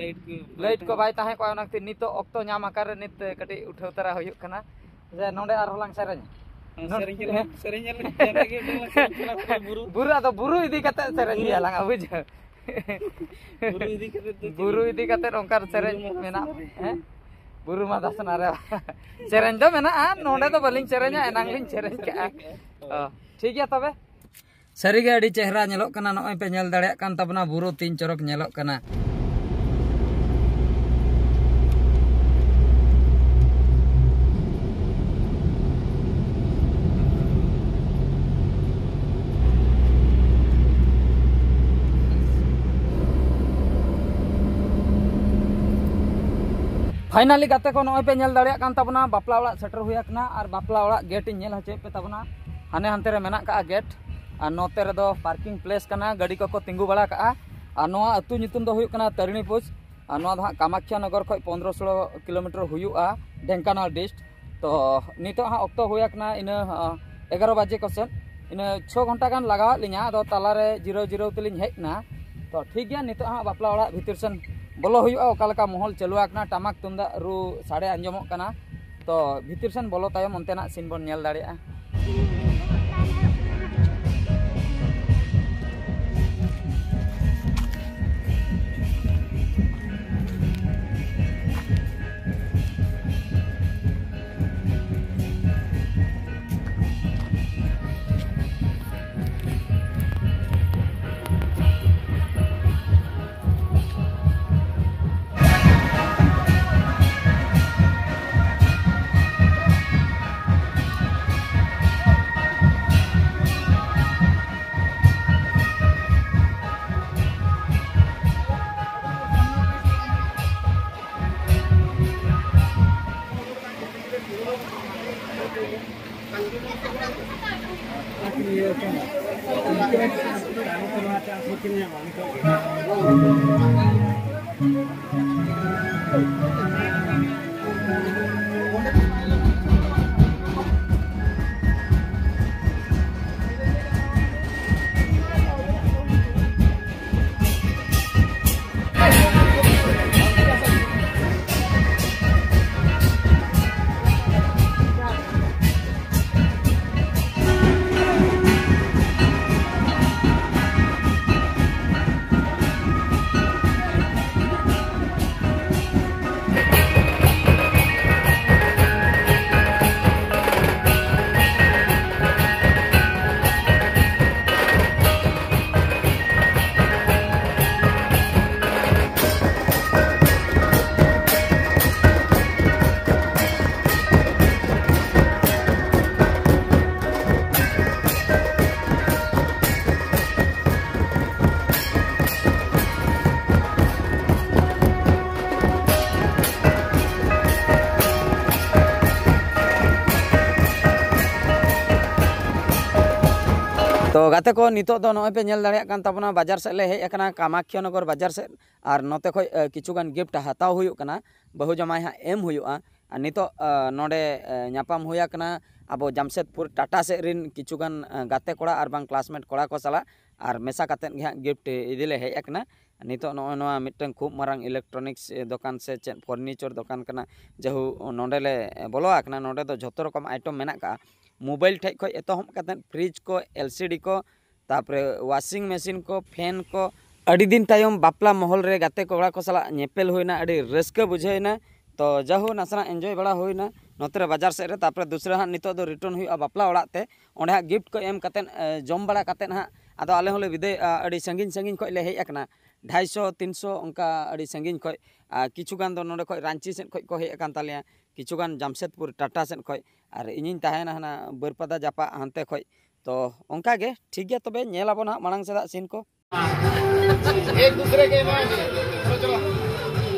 Light ᱠᱚ ᱵᱟᱭ ᱛᱟᱦᱮᱸ ᱠᱚᱜᱼᱟ, ᱚᱱᱟ ᱠᱷᱟᱹᱛᱤᱨ ᱱᱤᱛᱚᱜ ᱚᱠᱛᱚ ᱧᱟᱢ ᱟᱠᱟᱱ ᱨᱮ ᱱᱤᱛ ᱠᱟᱹᱴᱤᱡ ᱩᱴᱷᱟᱹᱣ ᱛᱟᱨᱟ ᱦᱩᱭᱩᱜ ᱠᱟᱱᱟ᱾ ᱡᱮ ᱱᱚᱰᱮ ᱟᱨᱦᱚᱸ ᱞᱟᱝ ᱥᱮᱨᱮᱧᱟ᱾ ᱥᱮᱨᱮᱧ ᱧᱮᱞ, ᱥᱮᱨᱮᱧ ᱧᱮᱞ ᱵᱩᱨᱩ᱾ ᱵᱩᱨᱩ, ᱟᱫᱚ ᱵᱩᱨᱩ ᱤᱫᱤ ᱠᱟᱛᱮ ᱥᱮᱨᱮᱧ ᱜᱮᱭᱟ ᱞᱟᱝ, ᱵᱩᱡᱷᱟᱹᱣ᱾ ᱵᱩᱨᱩ ᱤᱫᱤ ᱠᱟᱛᱮ ᱫᱚ ᱪᱮᱫ? ᱵᱩᱨᱩ ᱤᱫᱤ ᱠᱟᱛᱮ ᱚᱱᱠᱟᱱ ᱥᱮᱨᱮᱧ ᱵᱩᱨᱩ ᱢᱟ ᱢᱮᱱᱟᱜ, ᱥᱟᱥᱚᱱ ᱨᱮ᱾ ᱦᱮᱸ? ᱵᱩᱨᱩ ᱢᱟ ᱫᱟᱥᱱᱟ ᱨᱮ᱾ ᱥᱮᱨᱮᱧ ᱫᱚ ᱢᱮᱱᱟᱜᱼᱟ, ᱱᱚᱰᱮ ᱫᱚ ᱵᱟᱹᱞᱤᱧ ᱥᱮᱨᱮᱧᱟ, ᱮᱱᱟᱝ ᱞᱤᱧ ᱥᱮᱨᱮᱧ ᱠᱟᱜᱼᱟ᱾ ᱚ, ᱴᱷᱤᱠ ᱜᱮᱭᱟ ᱛᱚᱵᱮ᱾ ᱥᱟᱹᱨᱤᱜᱮ ᱟᱹᱰᱤ ᱪᱮᱦᱨᱟ ᱧᱮᱞᱚᱜ ᱠᱟᱱᱟ, ᱱᱚᱜᱼᱚᱭ ᱯᱮ ᱧᱮᱞ ᱫᱟᱲᱮᱭᱟᱜ ᱠᱟᱱ ᱛᱟᱵᱚᱱᱟ ᱵᱩᱨᱩ ᱛᱤᱱ ᱪᱚᱨᱚᱠ ᱧᱮᱞᱚᱜ ᱠᱟᱱᱟ᱾ Finally ᱜᱟᱛᱮ ᱠᱚ, ᱱᱚᱜᱼᱚᱭ ᱯᱮ ᱧᱮᱞ ᱫᱟᱲᱮᱭᱟᱜ ᱠᱟᱱ ᱛᱟᱵᱚᱱᱟ, ᱵᱟᱯᱞᱟ ᱚᱲᱟᱜ ᱥᱮᱴᱮᱨ ᱦᱩᱭ ᱟᱠᱟᱱᱟ᱾ ᱟᱨ ᱵᱟᱯᱞᱟ ᱚᱲᱟᱜ gate ᱤᱧ ᱧᱮᱞ ᱦᱚᱪᱚᱭᱮᱫ ᱯᱮ ᱛᱟᱵᱚᱱᱟ᱾ ᱦᱟᱱᱮ ᱦᱟᱱᱛᱮ ᱨᱮ ᱢᱮᱱᱟᱜ ᱠᱟᱜᱼᱟ gate, ᱟᱨ ᱱᱚᱛᱮ ᱨᱮᱫᱚ parking place ᱠᱟᱱᱟ, ᱜᱟᱹᱰᱤ ᱠᱚᱠᱚ ᱛᱤᱸᱜᱩ ᱵᱟᱲᱟ ᱠᱟᱜᱼᱟ᱾ ᱟᱨ ᱱᱚᱣᱟ ᱟᱹᱛᱩ ᱧᱩᱛᱩᱢ ᱫᱚ ᱦᱩᱭᱩᱜ ᱠᱟᱱᱟ ᱛᱟᱨᱤᱬᱤᱯᱩᱡᱽ᱾ ᱟᱨ ᱱᱚᱣᱟ ᱫᱚ ᱦᱟᱸᱜ ᱠᱟᱢᱟᱠᱠᱷᱤᱭᱟ ᱱᱚᱜᱚᱨ ᱠᱷᱚᱱ ᱯᱚᱱᱨᱚ ᱥᱳᱞᱳ ᱠᱤᱞᱳᱢᱤᱴᱟᱨ ᱦᱩᱭᱩᱜᱼᱟ, ᱰᱷᱮᱝᱠᱟᱱᱟᱞ district᱾ ᱛᱚ ᱱᱤᱛᱚᱜ ᱦᱟᱸᱜ ᱚᱠᱛᱚ ᱦᱩᱭ ᱟᱠᱟᱱᱟ ᱤᱱᱟᱹ, ᱟᱸ, ᱮᱜᱟᱨᱚ ᱵᱟᱡᱮ ᱠᱚᱥᱮᱫ, ᱤᱱᱟᱹ ᱪᱷᱚ ᱜᱷᱚᱱᱴᱟ ᱜᱟᱱ ᱞᱟᱜᱟᱣᱟᱫ ᱞᱤᱧᱟ᱾ ᱟᱫᱚ ᱛᱟᱞᱟᱨᱮ ᱡᱤᱨᱟᱹᱣ ᱡᱤᱨᱟᱹᱣ ᱛᱮᱞᱤᱧ ᱦᱮᱡ ᱮᱱᱟ᱾ ᱛᱚ ᱴᱷᱤᱠ ᱜᱮᱭᱟ, ᱱᱤᱛᱚᱜ ᱦᱟᱸᱜ ᱵᱟᱯᱞᱟ ᱚᱲᱟᱜ ᱵᱷᱤᱛᱤᱨ ᱥᱮᱱ ᱵᱚᱞᱚ ᱦᱩᱭᱩᱜᱼᱟ, ᱚᱠᱟ ᱞᱮᱠᱟ ᱢᱚᱦᱚᱞ ᱪᱟᱹᱞᱩ ᱟᱠᱟᱱᱟ, ᱴᱟᱢᱟᱠ ᱛᱩᱢᱫᱟᱜ ᱨᱩ ᱥᱟᱰᱮ ᱟᱸᱡᱚᱢᱚᱜ ᱠᱟᱱᱟ᱾ ᱛᱚ ᱵᱷᱤᱛᱤᱨ ᱥᱮᱱ ᱵᱚᱞᱚ ᱛᱟᱭᱚᱢ ᱚᱱᱛᱮᱱᱟᱜ scene ᱵᱚᱱ ᱧᱮᱞ ᱫᱟᱲᱮᱭᱟᱜᱼᱟ᱾ ᱛᱚ ᱜᱟᱛᱮ ᱠᱚ, ᱱᱤᱛᱚᱜ ᱫᱚ ᱱᱚᱜᱼᱚᱭ ᱯᱮ ᱧᱮᱞ ᱫᱟᱲᱮᱭᱟᱜ ᱠᱟᱱ ᱛᱟᱵᱚᱱᱟ, ᱵᱟᱡᱟᱨ ᱥᱮᱫ ᱞᱮ ᱦᱮᱡ ᱟᱠᱟᱱᱟ, ᱠᱟᱢᱟᱠᱷᱭᱟ ᱱᱚᱜᱚᱨ ᱵᱟᱡᱟᱨ ᱥᱮᱫ᱾ ᱟᱨ ᱱᱚᱛᱮ ᱠᱷᱚᱡ, ᱮ, ᱠᱤᱪᱷᱩ ᱜᱟᱱ ᱜᱤᱯᱷᱴ ᱦᱟᱛᱟᱣ ᱦᱩᱭᱩᱜ ᱠᱟᱱᱟ, ᱵᱟᱹᱦᱩ ᱡᱟᱶᱟᱭ ᱦᱟᱸᱜ ᱮᱢ ᱦᱩᱭᱩᱜᱼᱟ᱾ ᱟᱨ ᱱᱤᱛᱚᱜ, ᱮ, ᱱᱚᱰᱮ, ᱮ, ᱧᱟᱯᱟᱢ ᱦᱩᱭ ᱟᱠᱟᱱᱟ ᱟᱵᱚ ᱡᱟᱢᱥᱮᱫᱽᱯᱩᱨ ᱴᱟᱴᱟ ᱥᱮᱫ ᱨᱮᱱ ᱠᱤᱪᱷᱩ ᱜᱟᱱ, ᱮ, ᱜᱟᱛᱮ ᱠᱚᱲᱟ ᱟᱨ ᱵᱟᱝ ᱠᱞᱟᱥᱢᱮᱴ ᱠᱚᱲᱟ ᱠᱚ ᱥᱟᱞᱟᱜ, ᱟᱨ ᱢᱮᱥᱟ ᱠᱟᱛᱮᱫ ᱜᱮ ᱦᱟᱸᱜ ᱜᱤᱯᱷᱴ ᱤᱫᱤ ᱞᱮ ᱦᱮᱡ ᱟᱠᱟᱱᱟ᱾ ᱱᱤᱛᱚᱜ ᱱᱚᱜᱼᱚᱭ ᱱᱚᱣᱟ ᱢᱤᱫᱴᱟᱝ ᱠᱷᱩᱵ ᱢᱟᱨᱟᱝ ᱤᱞᱮᱠᱴᱨᱚᱱᱤᱠᱥ, ᱮ, ᱫᱚᱠᱟᱱ ᱥᱮ ᱪᱮᱫ ᱯᱷᱚᱨᱱᱤᱪᱚᱨ ᱫᱚᱠᱟᱱ ᱠᱟᱱᱟ, ᱡᱟᱦᱳ ᱱᱚᱰᱮ ᱞᱮ ᱵᱚᱞᱚ ᱟᱠᱟᱱᱟ᱾ ᱱᱚᱰᱮ ᱫᱚ ᱡᱷᱚᱛᱚ ᱨᱚᱠᱚᱢ ᱟᱭᱴᱮᱢ ᱢᱮᱱᱟᱜ ᱠᱟᱜᱼᱟ, ᱢᱳᱵᱟᱭᱤᱞ ᱴᱷᱮᱡ ᱠᱷᱚᱡ ᱮᱛᱚᱦᱚᱵ ᱠᱟᱛᱮᱫ ᱯᱷᱨᱤᱡᱽ ᱠᱚ, ᱮᱞ ᱥᱤ ᱰᱤ ᱠᱚ, ᱛᱟᱯᱚᱨᱮ ᱣᱟᱥᱤᱝ ᱢᱮᱥᱤᱱ ᱠᱚ, ᱯᱷᱮᱱ ᱠᱚ᱾ ᱟᱹᱰᱤ ᱫᱤᱱ ᱛᱟᱭᱚᱢ ᱵᱟᱯᱞᱟ ᱢᱚᱦᱚᱞ ᱨᱮ ᱜᱟᱛᱮ ᱠᱚᱲᱟ ᱠᱚ ᱥᱟᱞᱟᱜ ᱧᱮᱯᱮᱞ ᱦᱩᱭᱱᱟ, ᱟᱹᱰᱤ ᱨᱟᱹᱥᱠᱟᱹ ᱵᱩᱡᱷᱟᱹᱣ ᱮᱱᱟ᱾ ᱛᱚ ᱡᱟᱦᱳ ᱱᱟᱥᱮᱱᱟᱜ ᱮᱱᱡᱚᱭ ᱵᱟᱲᱟ ᱦᱩᱭᱱᱟ ᱱᱚᱛᱮ ᱨᱮ ᱵᱟᱡᱟᱨ ᱥᱮᱫ ᱨᱮ᱾ ᱛᱟᱯᱚᱨᱮ ᱫᱩᱥᱨᱟ ᱦᱟᱸᱜ ᱱᱤᱛᱚᱜ ᱫᱚ ᱨᱤᱴᱟᱨᱱ ᱦᱩᱭᱩᱜᱼᱟ ᱵᱟᱯᱞᱟ ᱚᱲᱟᱜ ᱛᱮ, ᱚᱸᱰᱮ ᱦᱟᱸᱜ ᱜᱤᱯᱷᱴ ᱠᱚ ᱮᱢ ᱠᱟᱛᱮᱫ, ᱮ, ᱡᱚᱢ ᱵᱟᱲᱟ ᱠᱟᱛᱮᱫ ᱦᱟᱸᱜ ᱟᱫᱚ ᱟᱞᱮ ᱦᱚᱸᱞᱮ ᱵᱤᱫᱟᱹᱭᱚᱜᱼᱟ᱾ ᱟᱹᱰᱤ ᱥᱟᱺᱜᱤᱧ ᱥᱟᱺᱜᱤᱧ ᱠᱷᱚᱡ ᱞᱮ ᱦᱮᱡ ᱟᱠᱟᱱᱟ, ᱰᱷᱟᱭᱥᱚ ᱛᱤᱱᱥᱚ ᱚᱱᱠᱟ ᱟᱹᱰᱤ ᱥᱟᱺᱜᱤᱧ ᱠᱷᱚᱡ᱾ ᱟᱨ ᱠᱤᱪᱷᱩ ᱜᱟᱱ ᱫᱚ ᱱᱚᱰᱮ ᱠᱷᱚᱡ ᱨᱟᱺᱪᱤ ᱥᱮᱫ ᱠᱷᱚᱡ ᱠᱚ ᱦᱮᱡ ᱟᱠᱟᱱ ᱛᱟᱞᱮᱭᱟ, ᱠᱤᱪᱷᱩ ᱜᱟᱱ ᱡᱟᱢᱥᱮᱫᱽᱯᱩᱨ ᱴᱟᱴᱟ ᱥᱮᱫ ᱠᱷᱚᱡ, ᱟᱨ ᱤᱧᱤᱧ ᱛᱟᱦᱮᱱᱟ ᱦᱟᱱᱟ ᱵᱟᱹᱨᱯᱟᱫᱟ ᱡᱟᱯᱟᱜ ᱦᱟᱱᱛᱮ ᱠᱷᱚᱡ᱾ ᱛᱚ ᱚᱱᱠᱟ ᱜᱮ ᱴᱷᱤᱠ ᱜᱮᱭᱟ, ᱛᱚᱵᱮ ᱧᱮᱞ ᱟᱵᱚᱱ ᱦᱟᱸᱜ ᱢᱟᱲᱟᱝ ᱥᱮᱫᱟᱜ ᱥᱤᱱ ᱠᱚ᱾ एक दूसरे के में चलो चलो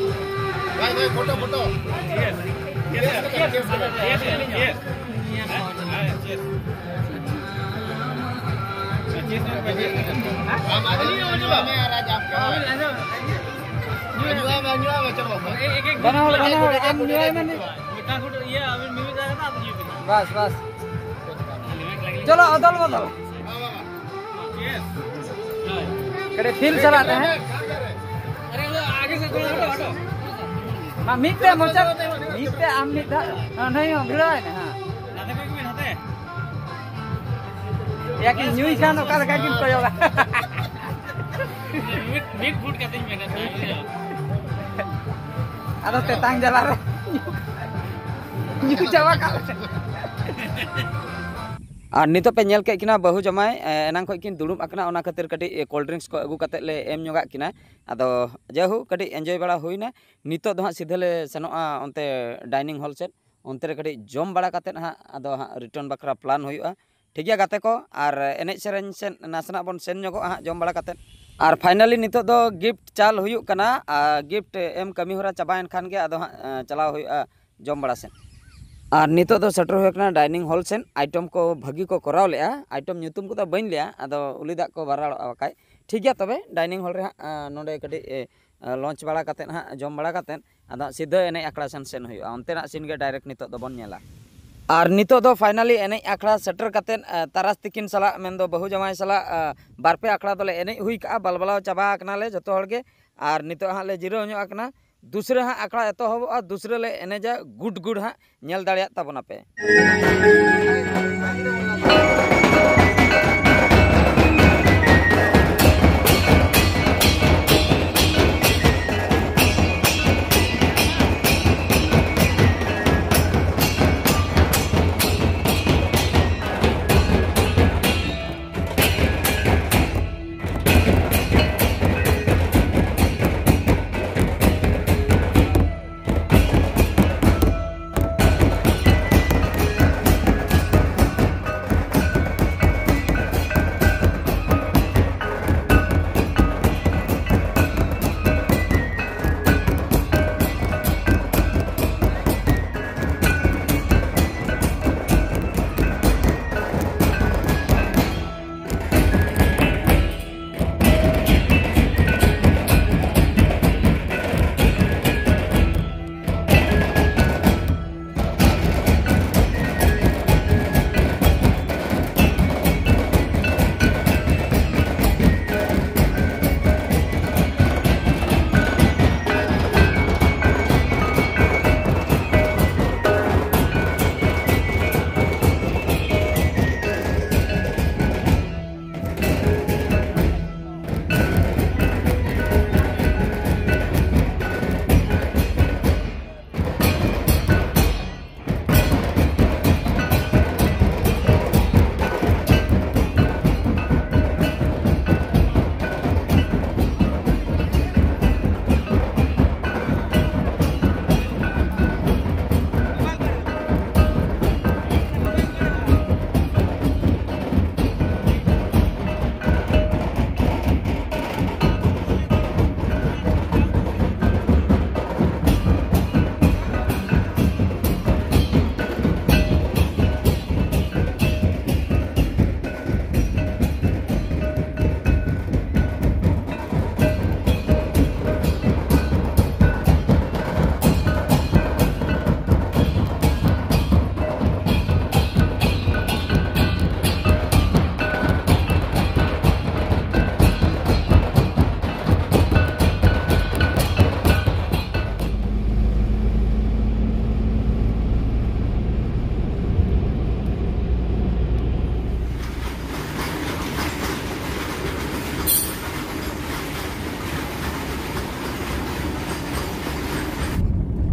भाई भाई photo photo. Yes yes yes. ᱵᱟᱱᱟ ᱦᱚᱲ, ᱵᱟᱱᱟ ᱦᱚᱲ, ᱟᱢ ᱧᱩᱭ ᱢᱮ ᱱᱤ᱾ ᱵᱟᱥ, ᱵᱟᱥ᱾ ᱪᱚᱞᱚ, ᱚᱫᱚᱞ ᱵᱚᱫᱚᱞ᱾ ᱠᱟᱹᱴᱤᱡ ᱯᱷᱤᱞ ᱪᱟᱞᱟᱜ ᱛᱟᱦᱮᱸᱫ᱾ ᱢᱟ ᱢᱤᱫ ᱛᱮ ᱢᱚᱪᱟ, ᱢᱤᱫ ᱛᱮ ᱟᱢ ᱢᱤᱫ ᱫᱷᱟᱣ᱾ ᱦᱮᱸ, ᱱᱩᱭ ᱦᱚᱸ ᱵᱷᱤᱲᱟᱹᱣ ᱟᱭ ᱢᱮ, ᱦᱮᱸ᱾ ᱭᱟ ᱠᱤ ᱧᱩᱭ ᱠᱷᱟᱱ ᱚᱠᱟ ᱞᱮᱠᱟ ᱠᱤᱱ ᱠᱚᱭᱚᱜᱟ᱾ ᱢᱤᱫ, ᱢᱤᱫ ᱯᱷᱩᱴ ᱠᱟᱛᱮᱧ ᱢᱮᱱᱟ᱾ ᱟᱫᱚ ᱛᱮᱛᱟᱝ ᱡᱟᱞᱟ ᱨᱮ ᱧᱩ ᱪᱟᱵᱟ ᱠᱟᱜ ᱞᱮ᱾ ᱟᱨ ᱱᱤᱛᱚᱜ ᱯᱮ ᱧᱮᱞ ᱠᱮᱫ ᱠᱤᱱᱟ ᱵᱟᱹᱦᱩ ᱡᱟᱢᱟᱭ, ᱮ, ᱮᱱᱟᱝ ᱠᱷᱚᱱ ᱠᱤᱱ ᱫᱩᱲᱩᱵ ᱟᱠᱟᱱᱟ, ᱚᱱᱟ ᱠᱷᱟᱹᱛᱤᱨ ᱠᱟᱹᱴᱤᱡ, ᱮ, cold drinks ᱠᱚ ᱟᱹᱜᱩ ᱠᱟᱛᱮᱫ ᱞᱮ ᱮᱢ ᱧᱚᱜᱟᱜ ᱠᱤᱱᱟ᱾ ᱟᱫᱚ ᱡᱟᱭᱦᱳᱠ, ᱠᱟᱹᱴᱤᱡ enjoy ᱵᱟᱲᱟ ᱦᱩᱭᱱᱟ᱾ ᱱᱤᱛᱚᱜ ᱫᱚ ᱦᱟᱸᱜ ᱥᱤᱫᱷᱟᱹ ᱞᱮ ᱥᱮᱱᱚᱜᱼᱟ ᱚᱱᱛᱮ dining hall ᱥᱮᱫ, ᱚᱱᱛᱮ ᱨᱮ ᱠᱟᱹᱴᱤᱡ ᱡᱚᱢ ᱵᱟᱲᱟ ᱠᱟᱛᱮᱫ ᱦᱟᱸᱜ ᱟᱫᱚ ᱦᱟᱸᱜ return ᱵᱟᱠᱷᱨᱟ plan ᱦᱩᱭᱩᱜᱼᱟ᱾ ᱴᱷᱤᱠ ᱜᱮᱭᱟ ᱜᱟᱛᱮ ᱠᱚ, ᱟᱨ ᱮᱱᱮᱡ ᱥᱮᱨᱮᱧ ᱥᱮᱫ ᱱᱟᱥᱮᱱᱟᱜ ᱵᱚᱱ ᱥᱮᱱ ᱧᱚᱜᱚᱜᱼᱟ ᱦᱟᱸᱜ ᱡᱚᱢ ᱵᱟᱲᱟ ᱠᱟᱛᱮᱫ᱾ ᱟᱨ finally ᱱᱤᱛᱚᱜ ᱫᱚ gift ᱪᱟᱞ ᱦᱩᱭᱩᱜ ᱠᱟᱱᱟ, ᱟᱨ gift ᱮᱢ ᱠᱟᱹᱢᱤ ᱦᱚᱨᱟ ᱪᱟᱵᱟᱭᱮᱱ ᱠᱷᱟᱱ ᱜᱮ ᱟᱫᱚ ᱦᱟᱸᱜ, ᱮᱸ, ᱪᱟᱞᱟᱣ ᱦᱩᱭᱩᱜᱼᱟ ᱡᱚᱢ ᱵᱟᱲᱟ ᱥᱮᱫ᱾ ᱟᱨ ᱱᱤᱛᱚᱜ ᱫᱚ ᱥᱮᱴᱮᱨ ᱦᱩᱭ ᱟᱠᱟᱱᱟ dining hall ᱥᱮᱫ᱾ Item ᱠᱚ ᱵᱷᱟᱹᱜᱤ ᱠᱚ ᱠᱚᱨᱟᱣ ᱞᱮᱜᱼᱟ, item ᱧᱩᱛᱩᱢ ᱠᱚᱫᱚ ᱵᱟᱹᱧ ᱞᱟᱹᱭᱟ, ᱟᱫᱚ ᱩᱞᱤ ᱫᱟᱜ ᱠᱚ ᱵᱟᱨᱟᱲᱚᱜᱼᱟ ᱵᱟᱠᱷᱟᱡ᱾ ᱴᱷᱤᱠ ᱜᱮᱭᱟ, ᱛᱚᱵᱮ dining hall ᱨᱮ ᱦᱟᱸᱜ, ᱟᱸ, ᱱᱚᱰᱮ ᱠᱟᱹᱴᱤᱡ, ᱮ, ᱟᱸ, lunch ᱵᱟᱲᱟ ᱠᱟᱛᱮᱫ ᱦᱟᱸᱜ, ᱡᱚᱢ ᱵᱟᱲᱟ ᱠᱟᱛᱮᱫ ᱟᱫᱚ ᱦᱟᱸᱜ ᱥᱤᱫᱷᱟᱹ ᱮᱱᱮᱡ ᱟᱠᱷᱲᱟ ᱥᱮᱱ ᱥᱮᱱ ᱦᱩᱭᱩᱜᱼᱟ᱾ ᱚᱱᱛᱮᱱᱟᱜ scene ᱜᱮ direct ᱱᱤᱛᱚᱜ ᱫᱚᱵᱚᱱ ᱧᱮᱞᱟ᱾ ᱟᱨ ᱱᱤᱛᱚᱜ ᱫᱚ finally ᱮᱱᱮᱡ ᱟᱠᱷᱲᱟ ᱥᱮᱴᱮᱨ ᱠᱟᱛᱮᱫ, ᱟᱸ, ᱛᱟᱨᱟᱥ ᱛᱤᱠᱤᱱ ᱥᱟᱞᱟᱜ, ᱢᱮᱱᱫᱚ ᱵᱟᱹᱦᱩ ᱡᱟᱶᱟᱭ ᱥᱟᱞᱟᱜ, ᱟᱸ, ᱵᱟᱨ ᱯᱮ ᱟᱠᱷᱲᱟ ᱫᱚᱞᱮ ᱮᱱᱮᱡ ᱦᱩᱭ ᱠᱟᱜᱼᱟ, ᱵᱟᱞᱵᱟᱞᱟᱣ ᱪᱟᱵᱟ ᱟᱠᱟᱱᱟᱞᱮ ᱡᱚᱛᱚ ᱦᱚᱲ ᱜᱮ᱾ ᱟᱨ ᱱᱤᱛᱚᱜ ᱦᱟᱸᱜ ᱞᱮ ᱡᱤᱨᱟᱹᱣ ᱧᱚᱜ ᱟᱠᱟᱱᱟ᱾ ᱫᱩᱥᱨᱟᱹ ᱦᱟᱸᱜ ᱟᱠᱷᱲᱟ ᱮᱛᱚᱦᱚᱵᱚᱜᱼᱟ, ᱫᱩᱥᱨᱟᱹ ᱞᱮ ᱮᱱᱮᱡᱟ ᱜᱩᱰ ᱜᱩᱰ ᱦᱟᱸᱜ, ᱧᱮᱞ ᱫᱟᱲᱮᱭᱟᱜ ᱛᱟᱵᱚᱱᱟᱯᱮ᱾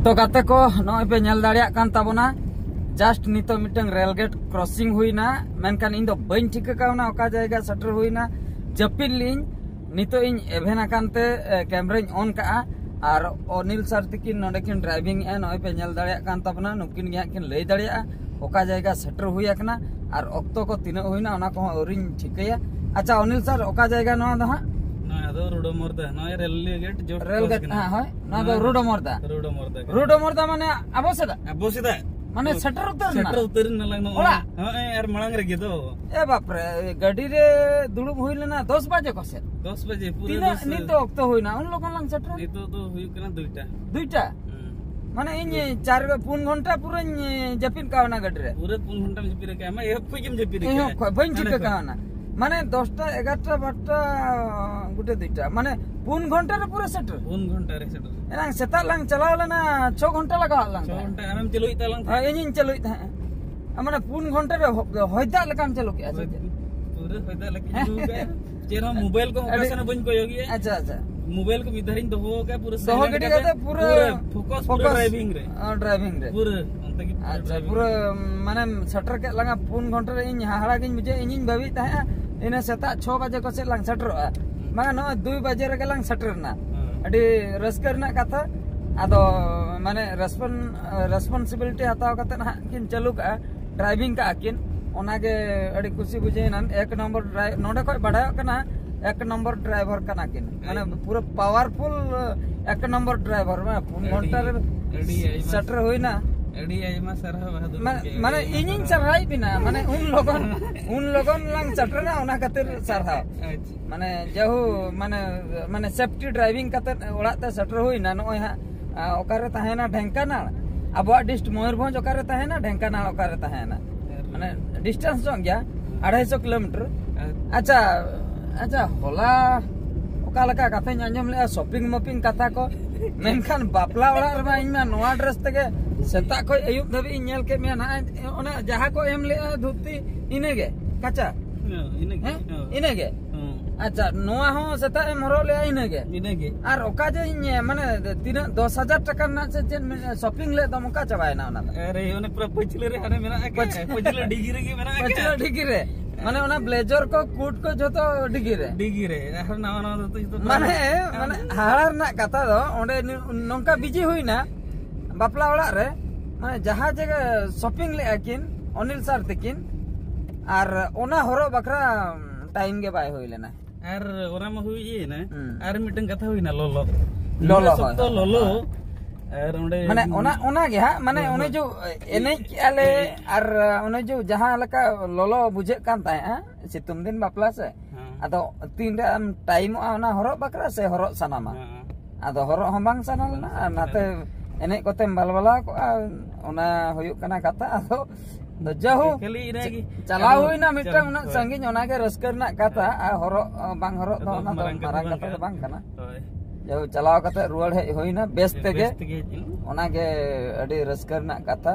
ᱛᱚ ᱜᱟᱛᱮ ᱠᱚ, ᱱᱚᱜᱼᱚᱭ ᱯᱮ ᱧᱮᱞ ᱫᱟᱲᱮᱭᱟᱜ ᱠᱟᱱ ᱛᱟᱵᱚᱱᱟ, just ᱱᱤᱛᱚᱜ ᱢᱤᱫᱴᱟᱝ ᱨᱮᱞ ᱜᱮᱴ ᱠᱨᱚᱥᱤᱝ ᱦᱩᱭᱱᱟ, ᱢᱮᱱᱠᱷᱟᱱ ᱤᱧ ᱫᱚ ᱵᱟᱹᱧ ᱴᱷᱤᱠᱟᱹ ᱠᱟᱣᱱᱟ ᱚᱠᱟ ᱡᱟᱭᱜᱟ ᱥᱮᱴᱮᱨ ᱦᱩᱭᱱᱟ᱾ ᱡᱟᱹᱯᱤᱫ ᱞᱤᱧ, ᱱᱤᱛᱚᱜ ᱤᱧ ᱮᱵᱷᱮᱱ ᱟᱠᱟᱱ ᱛᱮ ᱮ, ᱠᱮᱢᱨᱟᱧ ᱚᱱ ᱠᱟᱜᱼᱟ᱾ ᱟᱨ ᱚᱱᱤᱞ ᱥᱟᱨ ᱛᱤᱠᱤᱱ ᱱᱚᱰᱮ ᱠᱤᱱ ᱰᱨᱟᱭᱵᱷᱤᱝ ᱮᱜᱼᱟ, ᱱᱚᱜᱼᱚᱭ ᱯᱮ ᱧᱮᱞ ᱫᱟᱲᱮᱭᱟᱜ ᱠᱟᱱ ᱛᱟᱵᱚᱱᱟ, ᱱᱩᱠᱤᱱ ᱜᱮ ᱦᱟᱸᱜ ᱠᱤᱱ ᱞᱟᱹᱭ ᱫᱟᱲᱮᱭᱟᱜᱼᱟ ᱚᱠᱟ ᱡᱟᱭᱜᱟ ᱥᱮᱴᱮᱨ ᱦᱩᱭ ᱟᱠᱟᱱᱟ ᱟᱨ ᱚᱠᱛᱚ ᱠᱚ ᱛᱤᱱᱟᱹᱜ ᱦᱩᱭᱱᱟ, ᱚᱱᱟ ᱠᱚᱦᱚᱸ ᱟᱹᱣᱨᱤᱧ ᱴᱷᱤᱠᱟᱹᱭᱟ᱾ ᱟᱪᱪᱷᱟ ᱚᱱᱤᱞ ᱥᱟᱨ, ᱚᱠᱟ ᱡᱟᱭᱜᱟ ᱱᱚᱣᱟ ᱫᱚ ᱦᱟᱸᱜ? ᱱᱚᱣᱟ ᱫᱚ ᱨᱩᱰᱳ ᱢᱚᱨᱫᱟ, ᱱᱚᱜᱼᱚᱭ ᱨᱮᱞ ᱜᱮᱴ ᱡᱳᱴ ᱨᱮᱞ ᱠᱨᱚᱥ ᱜᱮᱴ, ᱠᱟᱱᱟ᱾ ᱦᱮᱸ, ᱦᱳᱭ, ᱱᱚᱣᱟ ᱫᱚ ᱱᱚᱣᱟ ᱨᱩᱰᱳ ᱢᱚᱨᱫᱟ᱾ ᱨᱩᱰᱳ ᱢᱚᱨᱫᱟ ᱠᱟᱱᱟ᱾ ᱨᱩᱰᱳ ᱢᱚᱨᱫᱟ ᱢᱟᱱᱮ ᱟᱵᱚ ᱥᱮᱫᱟᱜ? ᱟᱵᱚ ᱥᱮᱫᱟᱜ᱾ ᱢᱟᱱᱮ ᱥᱮᱴᱮᱨ ᱩᱛᱟᱹᱨ ᱮᱱᱟ? ᱥᱮᱴᱮᱨ ᱩᱛᱟᱹᱨ ᱮᱱᱟ ᱞᱟᱝ ᱱᱚᱜᱼᱚᱭ᱾ ᱚᱲᱟᱜ? ᱦᱚᱸᱜᱼᱚᱭ ᱟᱨ ᱢᱟᱲᱟᱝ ᱨᱮᱜᱮ ᱫᱚ᱾ ᱮ ᱵᱟᱯᱨᱮ, ᱜᱟᱹᱰᱤ ᱨᱮ ᱫᱩᱲᱩᱵ ᱦᱩᱭ ᱞᱮᱱᱟ ᱫᱚᱥ ᱵᱟᱡᱮ ᱠᱚ ᱥᱮᱫ᱾ ᱫᱚᱥ ᱵᱟᱡᱮ, ᱯᱩᱨᱟᱹ ᱛᱤᱱᱟᱹᱜ ᱫᱚᱥ ᱵᱟᱡᱮ᱾ ᱱᱤᱛᱚᱜ ᱚᱠᱛᱚ ᱦᱩᱭᱱᱟ? ᱩᱱ ᱞᱚᱜᱚᱱ ᱞᱟᱝ ᱥᱮᱴᱮᱨ? ᱱᱤᱛᱚᱜ ᱫᱚ ᱦᱩᱭᱩᱜ ᱠᱟᱱᱟ ᱫᱩᱭᱴᱟ᱾ ᱫᱩᱭᱴᱟ? ᱦᱩᱸ᱾ ᱢᱟᱱᱮ ᱤᱧ ᱪᱟᱨ, ᱯᱩᱱ ᱜᱷᱚᱱᱴᱟ ᱯᱩᱨᱟᱹᱧ ᱡᱟᱹᱯᱤᱫ ᱠᱟᱣᱱᱟ ᱜᱟᱹᱰᱤ ᱨᱮ᱾ ᱯᱩᱨᱟᱹ ᱯᱩᱱ ᱜᱷᱚᱱᱴᱟᱢ ᱡᱟᱹᱯᱤᱫ ᱟᱠᱟᱫᱼᱟ? ᱟᱢ ᱮᱦᱚᱵ ᱠᱷᱚᱡ ᱜᱮᱢ ᱡᱟᱹᱯᱤᱫ ᱟᱠᱟᱫᱼᱟ? ᱮᱦᱚᱵ ᱠᱷᱚᱡ ᱵᱟᱹᱧ ᱦᱟᱱᱮ ᱴᱷᱤᱠᱟᱹ ᱠᱷᱚᱡ᱾ ᱠᱟᱣᱱᱟ᱾ ᱢᱟᱱᱮ ᱫᱚᱥᱴᱟ, ᱮᱜᱟᱨᱚᱴᱟ, ᱵᱟᱨᱚᱴᱟ, ᱜᱚᱴᱮ ᱫᱩᱭᱴᱟ, ᱢᱟᱱᱮ ᱯᱩᱱ ᱜᱷᱚᱱᱴᱟ ᱨᱮ ᱥᱮᱴᱮᱨ᱾ ᱯᱩᱱ ᱜᱷᱚᱱᱴᱟ ᱨᱮ ᱥᱮᱴᱮᱨ᱾ ᱮᱱᱟᱝ ᱥᱮᱛᱟᱜ ᱞᱟᱝ ᱪᱟᱞᱟᱣ ᱞᱮᱱᱟ, ᱪᱷᱚ ᱜᱷᱚᱱᱴᱟ ᱞᱟᱜᱟᱣᱟᱫ ᱞᱟᱝ ᱪᱷᱚ ᱛᱟᱦᱮᱸᱫ᱾ ᱜᱷᱚᱱᱴᱟ ᱟᱢᱮᱢ ᱪᱟᱹᱞᱩᱭᱮᱫ ᱛᱟᱞᱟᱝ ᱦᱮᱸ, ᱛᱟᱦᱮᱸᱫ? ᱤᱧᱤᱧ ᱪᱟᱹᱞᱩᱭᱮᱫ ᱛᱟᱦᱮᱸᱫ᱾ ᱟᱨ ᱢᱟᱱᱮ ᱯᱩᱱ ᱜᱷᱚᱱᱴᱟ ᱨᱮ ᱦᱚ-, ᱦᱚᱭ ᱫᱟᱜ ᱞᱮᱠᱟᱢ ᱪᱟᱹᱞᱩ ᱠᱮᱜᱼᱟ ᱥᱮ ᱦᱳᱭ, ᱪᱮᱫ? ᱯᱩᱨᱟᱹ ᱦᱚᱭ ᱫᱟᱜ ᱞᱮᱠᱟ ᱦᱮᱸ? ᱪᱟᱹᱞᱩ ᱠᱟᱜᱼᱟ᱾ ᱪᱮᱫ ᱦᱚᱸ ᱢᱳᱵᱟᱭᱤᱞ ᱠᱚ ᱚᱠᱟ ᱟᱹᱰᱤ ᱥᱮᱱ ᱦᱚᱸ ᱵᱟᱹᱧ ᱠᱚᱭᱚᱜ ᱜᱮᱭᱟ᱾ ᱟᱪᱪᱷᱟ, ᱟᱪᱪᱷᱟ᱾ ᱢᱳᱵᱟᱭᱤᱞ ᱠᱚ ᱢᱤᱫ ᱫᱷᱟᱨᱮᱧ ᱫᱚᱦᱚ ᱟᱠᱟᱫᱼᱟ, ᱯᱩᱨᱟᱹ ᱫᱚᱦᱚ silent ᱜᱤᱰᱤ ᱠᱟᱛᱮ ᱠᱟᱛᱮ ᱯᱩᱨᱟᱹ ᱯᱩᱨᱟᱹ focus, ᱯᱩᱨᱟᱹ focus᱾ driving ᱨᱮ᱾ ᱚ, driving ᱨᱮ᱾ ᱯᱩᱨᱟᱹ ᱚᱱᱛᱮ ᱜᱮ ᱯᱩᱨᱟᱹ ᱟᱪᱪᱷᱟ, driving ᱯᱩᱨᱟᱹ ᱨᱮ᱾ ᱢᱟᱱᱮᱢ ᱥᱮᱴᱮᱨ ᱠᱮᱫ ᱞᱟᱝᱟ ᱯᱩᱱ ᱜᱷᱚᱱᱴᱟ ᱨᱮ, ᱤᱧ ᱦᱟᱦᱟᱲᱟ ᱜᱤᱧ ᱵᱩᱡᱷᱟᱹᱣ, ᱤᱧᱤᱧ ᱵᱷᱟᱹᱵᱤᱭᱮᱫ ᱛᱟᱦᱮᱸᱜᱼᱟ ᱤᱱᱟᱹ ᱥᱮᱛᱟᱜ ᱪᱷᱚ ᱵᱟᱡᱮ ᱠᱚ ᱥᱮᱫ ᱞᱟᱝ ᱥᱮᱴᱮᱨᱚᱜᱼᱟ᱾ ᱦᱩᱸ᱾ ᱵᱟᱝᱟ, ᱱᱚᱜᱼᱚᱭ ᱫᱩᱭ ᱵᱟᱡᱮ ᱨᱮᱜᱮ ᱞᱟᱝ ᱥᱮᱴᱮᱨ ᱮᱱᱟ᱾ ᱦᱩᱸ᱾ ᱟᱹᱰᱤ ᱨᱟᱹᱥᱠᱟᱹ ᱨᱮᱱᱟᱜ ᱠᱟᱛᱷᱟ᱾ ᱟᱫᱚ ᱢᱟᱱᱮ ᱨᱮᱥᱯᱚᱱ-, responsibility ᱦᱟᱛᱟᱣ ᱠᱟᱛᱮ ᱦᱟᱸᱜ ᱠᱤᱱ ᱪᱟᱹᱞᱩ ᱠᱟᱜᱼᱟ, driving ᱠᱟᱜᱼᱟ ᱠᱤᱱ, ᱚᱱᱟᱜᱮ ᱟᱹᱰᱤ ᱠᱩᱥᱤ ᱵᱩᱡᱷᱟᱹᱣ ᱮᱱᱟ᱾ ᱮᱠ ᱱᱚᱢᱵᱚᱨ ᱰᱨᱟᱭ-, ᱱᱚᱰᱮ ᱠᱷᱚᱡ ᱵᱟᱰᱟᱭᱚᱜ ᱠᱟᱱᱟ ᱮᱠ ᱱᱚᱢᱵᱚᱨ ᱰᱨᱟᱭᱵᱷᱟᱨ ᱠᱟᱱᱟ ᱠᱤᱱ, ᱢᱟᱱᱮ ᱟᱹᱰᱤ ᱯᱩᱨᱟᱹ powerful ᱮᱠ ᱱᱚᱢᱵᱚᱨ ᱰᱨᱟᱭᱵᱷᱟᱨ, ᱢᱟᱱᱮ ᱯᱩᱱ ᱟᱹᱰᱤ, ᱜᱷᱚᱱᱴᱟ ᱨᱮ ᱟᱹᱰᱤ ᱟᱭᱢᱟ ᱥᱮᱴᱮᱨ ᱦᱩᱭᱱᱟ᱾ ᱟᱹᱰᱤ ᱟᱭᱢᱟ ᱥᱟᱨᱦᱟᱣ ᱵᱟᱦᱟᱫᱩᱨ ᱢᱟ-, ᱜᱚᱢᱠᱮ, ᱢᱟᱱᱮ ᱟᱹᱰᱤ ᱟᱭᱢᱟ ᱤᱧᱤᱧ ᱥᱟᱨᱦᱟᱣ᱾ ᱥᱟᱨᱦᱟᱣᱮᱫ ᱵᱤᱱᱟ, ᱢᱟᱱᱮ ᱩᱱ ᱞᱚᱜᱚᱱ, ᱩᱱ ᱞᱚᱜᱚᱱ ᱞᱟᱝ ᱥᱮᱴᱮᱨᱱᱟ, ᱚᱱᱟ ᱠᱷᱟᱹᱛᱤᱨ ᱥᱟᱨᱦᱟᱣ᱾ ᱟᱪᱪᱷᱟ᱾ ᱢᱟᱱᱮ ᱡᱟᱦᱳ, ᱢᱟᱱᱮ, ᱢᱟᱱᱮ safety driving ᱠᱟᱛᱮ ᱚᱲᱟᱜ ᱛᱮ ᱥᱮᱴᱮᱨ ᱦᱩᱭᱱᱟ᱾ ᱱᱚᱜᱼᱚᱭ ᱦᱟᱸᱜ, ᱟ, ᱚᱠᱟᱨᱮ ᱛᱟᱦᱮᱱᱟ ᱰᱷᱮᱝᱠᱟᱱᱟᱲ, ᱟᱵᱚᱣᱟᱜ ᱰᱤᱥᱴ ᱢᱚᱭᱩᱨᱵᱷᱚᱸᱡᱽ ᱚᱠᱟᱨᱮ ᱛᱟᱦᱮᱱᱟ, ᱰᱷᱮᱝᱠᱟᱱᱟᱲ ᱚᱠᱟᱨᱮ ᱛᱟᱦᱮᱱᱟ, ᱢᱟᱱᱮ distance ᱧᱚᱜ ᱜᱮᱭᱟ, ᱟᱲᱟᱭᱥᱚ ᱠᱤᱞᱳᱢᱤᱴᱟᱨ᱾ ᱟᱨ ᱟᱪᱪᱷᱟ, ᱟᱪᱪᱷᱟ, ᱦᱚᱞᱟ ᱚᱠᱟ ᱞᱮᱠᱟ ᱠᱟᱛᱷᱟᱧ ᱟᱸᱡᱚᱢ ᱞᱮᱜᱼᱟ, shopping ᱢᱚᱯᱤᱝ ᱠᱟᱛᱷᱟ ᱠᱚ, ᱢᱮᱱᱠᱷᱟᱱ ᱵᱟᱯᱞᱟ ᱚᱲᱟᱜ ᱨᱮᱢᱟ ᱤᱧ ᱢᱟ ᱱᱚᱣᱟ dress ᱛᱮᱜᱮ ᱥᱮᱛᱟᱜ ᱠᱷᱚᱡ ᱟᱹᱭᱩᱵ ᱫᱷᱟᱹᱵᱤᱡ ᱤᱧ ᱧᱮᱞ ᱠᱮᱫ ᱢᱮᱭᱟ ᱱᱟᱦᱟᱜ, ᱚᱱᱟ ᱡᱟᱦᱟᱸ ᱠᱚ ᱮᱢ ᱞᱮᱜᱼᱟ ᱫᱷᱩᱛᱤ, ᱤᱱᱟᱹᱜᱮ ᱠᱟᱪᱟ᱾ ᱦᱮᱸ, ᱤᱱᱟᱹᱜᱮ᱾ ᱦᱮᱸ? ᱦᱮᱸ᱾ ᱤᱱᱟᱹᱜᱮ᱾ ᱦᱮᱸ᱾ ᱟᱪᱪᱷᱟ, ᱱᱚᱣᱟ ᱦᱚᱸ ᱥᱮᱛᱟᱜ ᱮᱢ ᱦᱚᱨᱚᱜ ᱞᱮᱜᱼᱟ ᱤᱱᱟᱹᱜᱮ? ᱤᱱᱟᱹᱜᱮ᱾ ᱟᱨ ᱚᱠᱟ ᱡᱮ ᱤᱧ, ᱢᱟᱱᱮ, ᱛᱤᱱᱟᱹᱜ ᱫᱚᱥ ᱦᱟᱡᱟᱨ ᱴᱟᱠᱟ ᱨᱮᱱᱟᱜ ᱥᱮ ᱪᱮᱫ ᱢᱤᱫ shopping ᱞᱮᱫ ᱫᱚᱢ, ᱚᱠᱟ ᱪᱟᱵᱟᱭᱮᱱᱟ ᱚᱱᱟ ᱫᱚ? ᱟᱨᱮ, ᱚᱱᱮ ᱯᱩᱨᱟᱹ ᱯᱟᱹᱪᱷᱞᱟᱹ ᱨᱮ ᱦᱟᱱᱮ ᱢᱮᱱᱟᱜ ᱟᱠᱟᱫ, ᱯᱟᱹᱪᱷ- ᱯᱟᱹᱪᱷᱞᱟᱹ ᱰᱤᱜᱤ ᱨᱮᱜᱮ ᱢᱮᱱᱟᱜ ᱟᱠᱟᱫ᱾ ᱯᱟᱹᱪᱷᱞᱟᱹ ᱰᱤᱜᱤ ᱨᱮ᱾ ᱢᱟᱱᱮ ᱚᱱᱟ blazer ᱠᱚ, coat ᱠᱚ ᱡᱷᱚᱛᱚ ᱰᱤᱜᱤ ᱨᱮ᱾ ᱰᱤᱜᱤ ᱨᱮ᱾ ᱟᱨ ᱱᱟᱣᱟ ᱱᱟᱣᱟ ᱫᱚ ᱡᱷᱚᱛᱚ ᱢᱟᱱᱮ, ᱢᱟᱱᱮ ᱦᱟᱦᱟᱲᱟ ᱨᱮᱱᱟᱜ ᱠᱟᱛᱷᱟ ᱫᱚ ᱚᱸᱰᱮ ᱱᱤ-, ᱱᱚᱝᱠᱟ busy ᱦᱩᱭᱱᱟ ᱵᱟᱯᱞᱟ ᱚᱲᱟᱜ ᱨᱮ, ᱢᱟᱱᱮ ᱡᱟᱦᱟᱸ ᱡᱟᱭᱜᱟ shopping ᱞᱮᱜᱼᱟ ᱠᱤᱱ ᱚᱱᱤᱞ sir ᱛᱟᱹᱠᱤᱱ, ᱟᱨ ᱚᱱᱟ ᱦᱚᱨᱚᱜ ᱵᱟᱠᱷᱨᱟ time ᱜᱮ ᱵᱟᱭ ᱦᱩᱭ ᱞᱮᱱᱟ᱾ ᱟᱨ ᱚᱱᱟ ᱢᱟ ᱦᱩᱭ ᱤᱭᱟᱹᱭᱮᱱᱟ᱾ ᱦᱩᱸ᱾ ᱟᱨ ᱢᱤᱫᱴᱟᱝ ᱠᱟᱛᱷᱟ ᱦᱩᱭᱱᱟ, ᱞᱚᱞᱚ᱾ ᱞᱚᱞᱚ, ᱩᱱᱟᱹᱜ ᱦᱳᱭ, ᱥᱚᱠᱛᱚ ᱦᱳᱭ, ᱞᱚᱞᱚ᱾ ᱦᱳᱭ᱾ ᱟᱨ ᱚᱸᱰᱮ ᱢᱟᱱᱮ ᱚᱱᱟ, ᱚᱱᱟ ᱜᱮ ᱦᱟᱸᱜ, ᱢᱟᱱᱮ ᱦᱳᱭ, ᱚᱱᱮ ᱦᱳᱭ᱾ ᱡᱮ ᱮᱱᱮᱡ ᱠᱮᱜᱼᱟ ᱞᱮ, ᱟᱨ ᱚᱱᱮ ᱡᱮ ᱡᱟᱦᱟᱸ ᱞᱮᱠᱟ ᱞᱚᱞᱚ ᱵᱩᱡᱷᱟᱹᱜ ᱠᱟᱱ ᱛᱟᱦᱮᱸᱜᱼᱟ, ᱥᱤᱛᱩᱝ ᱫᱤᱱ ᱵᱟᱯᱞᱟ ᱥᱮ, ᱦᱮᱸ᱾ ᱟᱫᱚ ᱛᱤᱱᱨᱮ ᱟᱢ ᱴᱟᱭᱤᱢᱚᱜᱼᱟ ᱚᱱᱟ ᱦᱚᱨᱚᱜ ᱵᱟᱠᱷᱨᱟ ᱥᱮ ᱦᱚᱨᱚᱜ ᱥᱟᱱᱟᱢᱟ? ᱦᱮᱸ᱾ ᱟᱫᱚ ᱦᱚᱨᱚᱜ ᱦᱚᱸ ᱵᱟᱝ ᱥᱟᱱᱟ ᱞᱮᱱᱟ, ᱟᱨ ᱱᱟᱛᱮ ᱮᱱᱮᱡ ᱠᱚᱛᱮᱢ ᱵᱟᱞᱵᱟᱞᱟᱣ ᱠᱚᱜᱼᱟ, ᱚᱱᱟ ᱦᱩᱭᱩᱜ ᱠᱟᱱᱟ ᱠᱟᱛᱷᱟ᱾ ᱟᱫᱚ ᱫᱚ ᱡᱟᱦᱳ, ᱠᱷᱟᱹᱞᱤ ᱤᱱᱟᱹ ᱜᱮ᱾ ᱪᱟᱞᱟᱣ ᱟᱫᱚ ᱦᱩᱭᱱᱟ ᱢᱤᱫᱴᱟᱝ ᱪᱟᱞᱟᱣ, ᱩᱱᱟᱹᱜ ᱦᱳᱭ᱾ ᱥᱟᱺᱜᱤᱧ, ᱚᱱᱟᱜᱮ ᱨᱟᱹᱥᱠᱟᱹ ᱨᱮᱱᱟᱜ ᱠᱟᱛᱷᱟ, ᱦᱳᱭ᱾ ᱟᱨ ᱦᱚᱨᱚᱜ, ᱵᱟᱝ ᱦᱚᱨᱚᱜ ᱫᱚ ᱟᱫᱚ ᱚᱱᱟ ᱫᱚ ᱢᱟᱨᱟᱝ ᱠᱟᱛᱷᱟ ᱢᱟᱨᱟᱝ ᱵᱟᱝ ᱠᱟᱛᱷᱟ ᱫᱚ ᱠᱟᱱᱟ᱾ ᱵᱟᱝ ᱠᱟᱱᱟ᱾ ᱦᱳᱭ᱾ ᱡᱟᱦᱳ, ᱪᱟᱞᱟᱣ ᱠᱟᱛᱮ ᱨᱩᱣᱟᱹᱲ ᱦᱮᱡ ᱦᱩᱭᱱᱟ ᱵᱮᱥ ᱵᱮᱥ ᱛᱮᱜᱮ᱾ ᱛᱮᱜᱮ ᱦᱮᱡ ᱮᱱᱟ᱾ ᱚᱱᱟᱜᱮ ᱟᱹᱰᱤ ᱨᱟᱹᱥᱠᱟᱹ ᱨᱮᱱᱟᱜ ᱠᱟᱛᱷᱟ᱾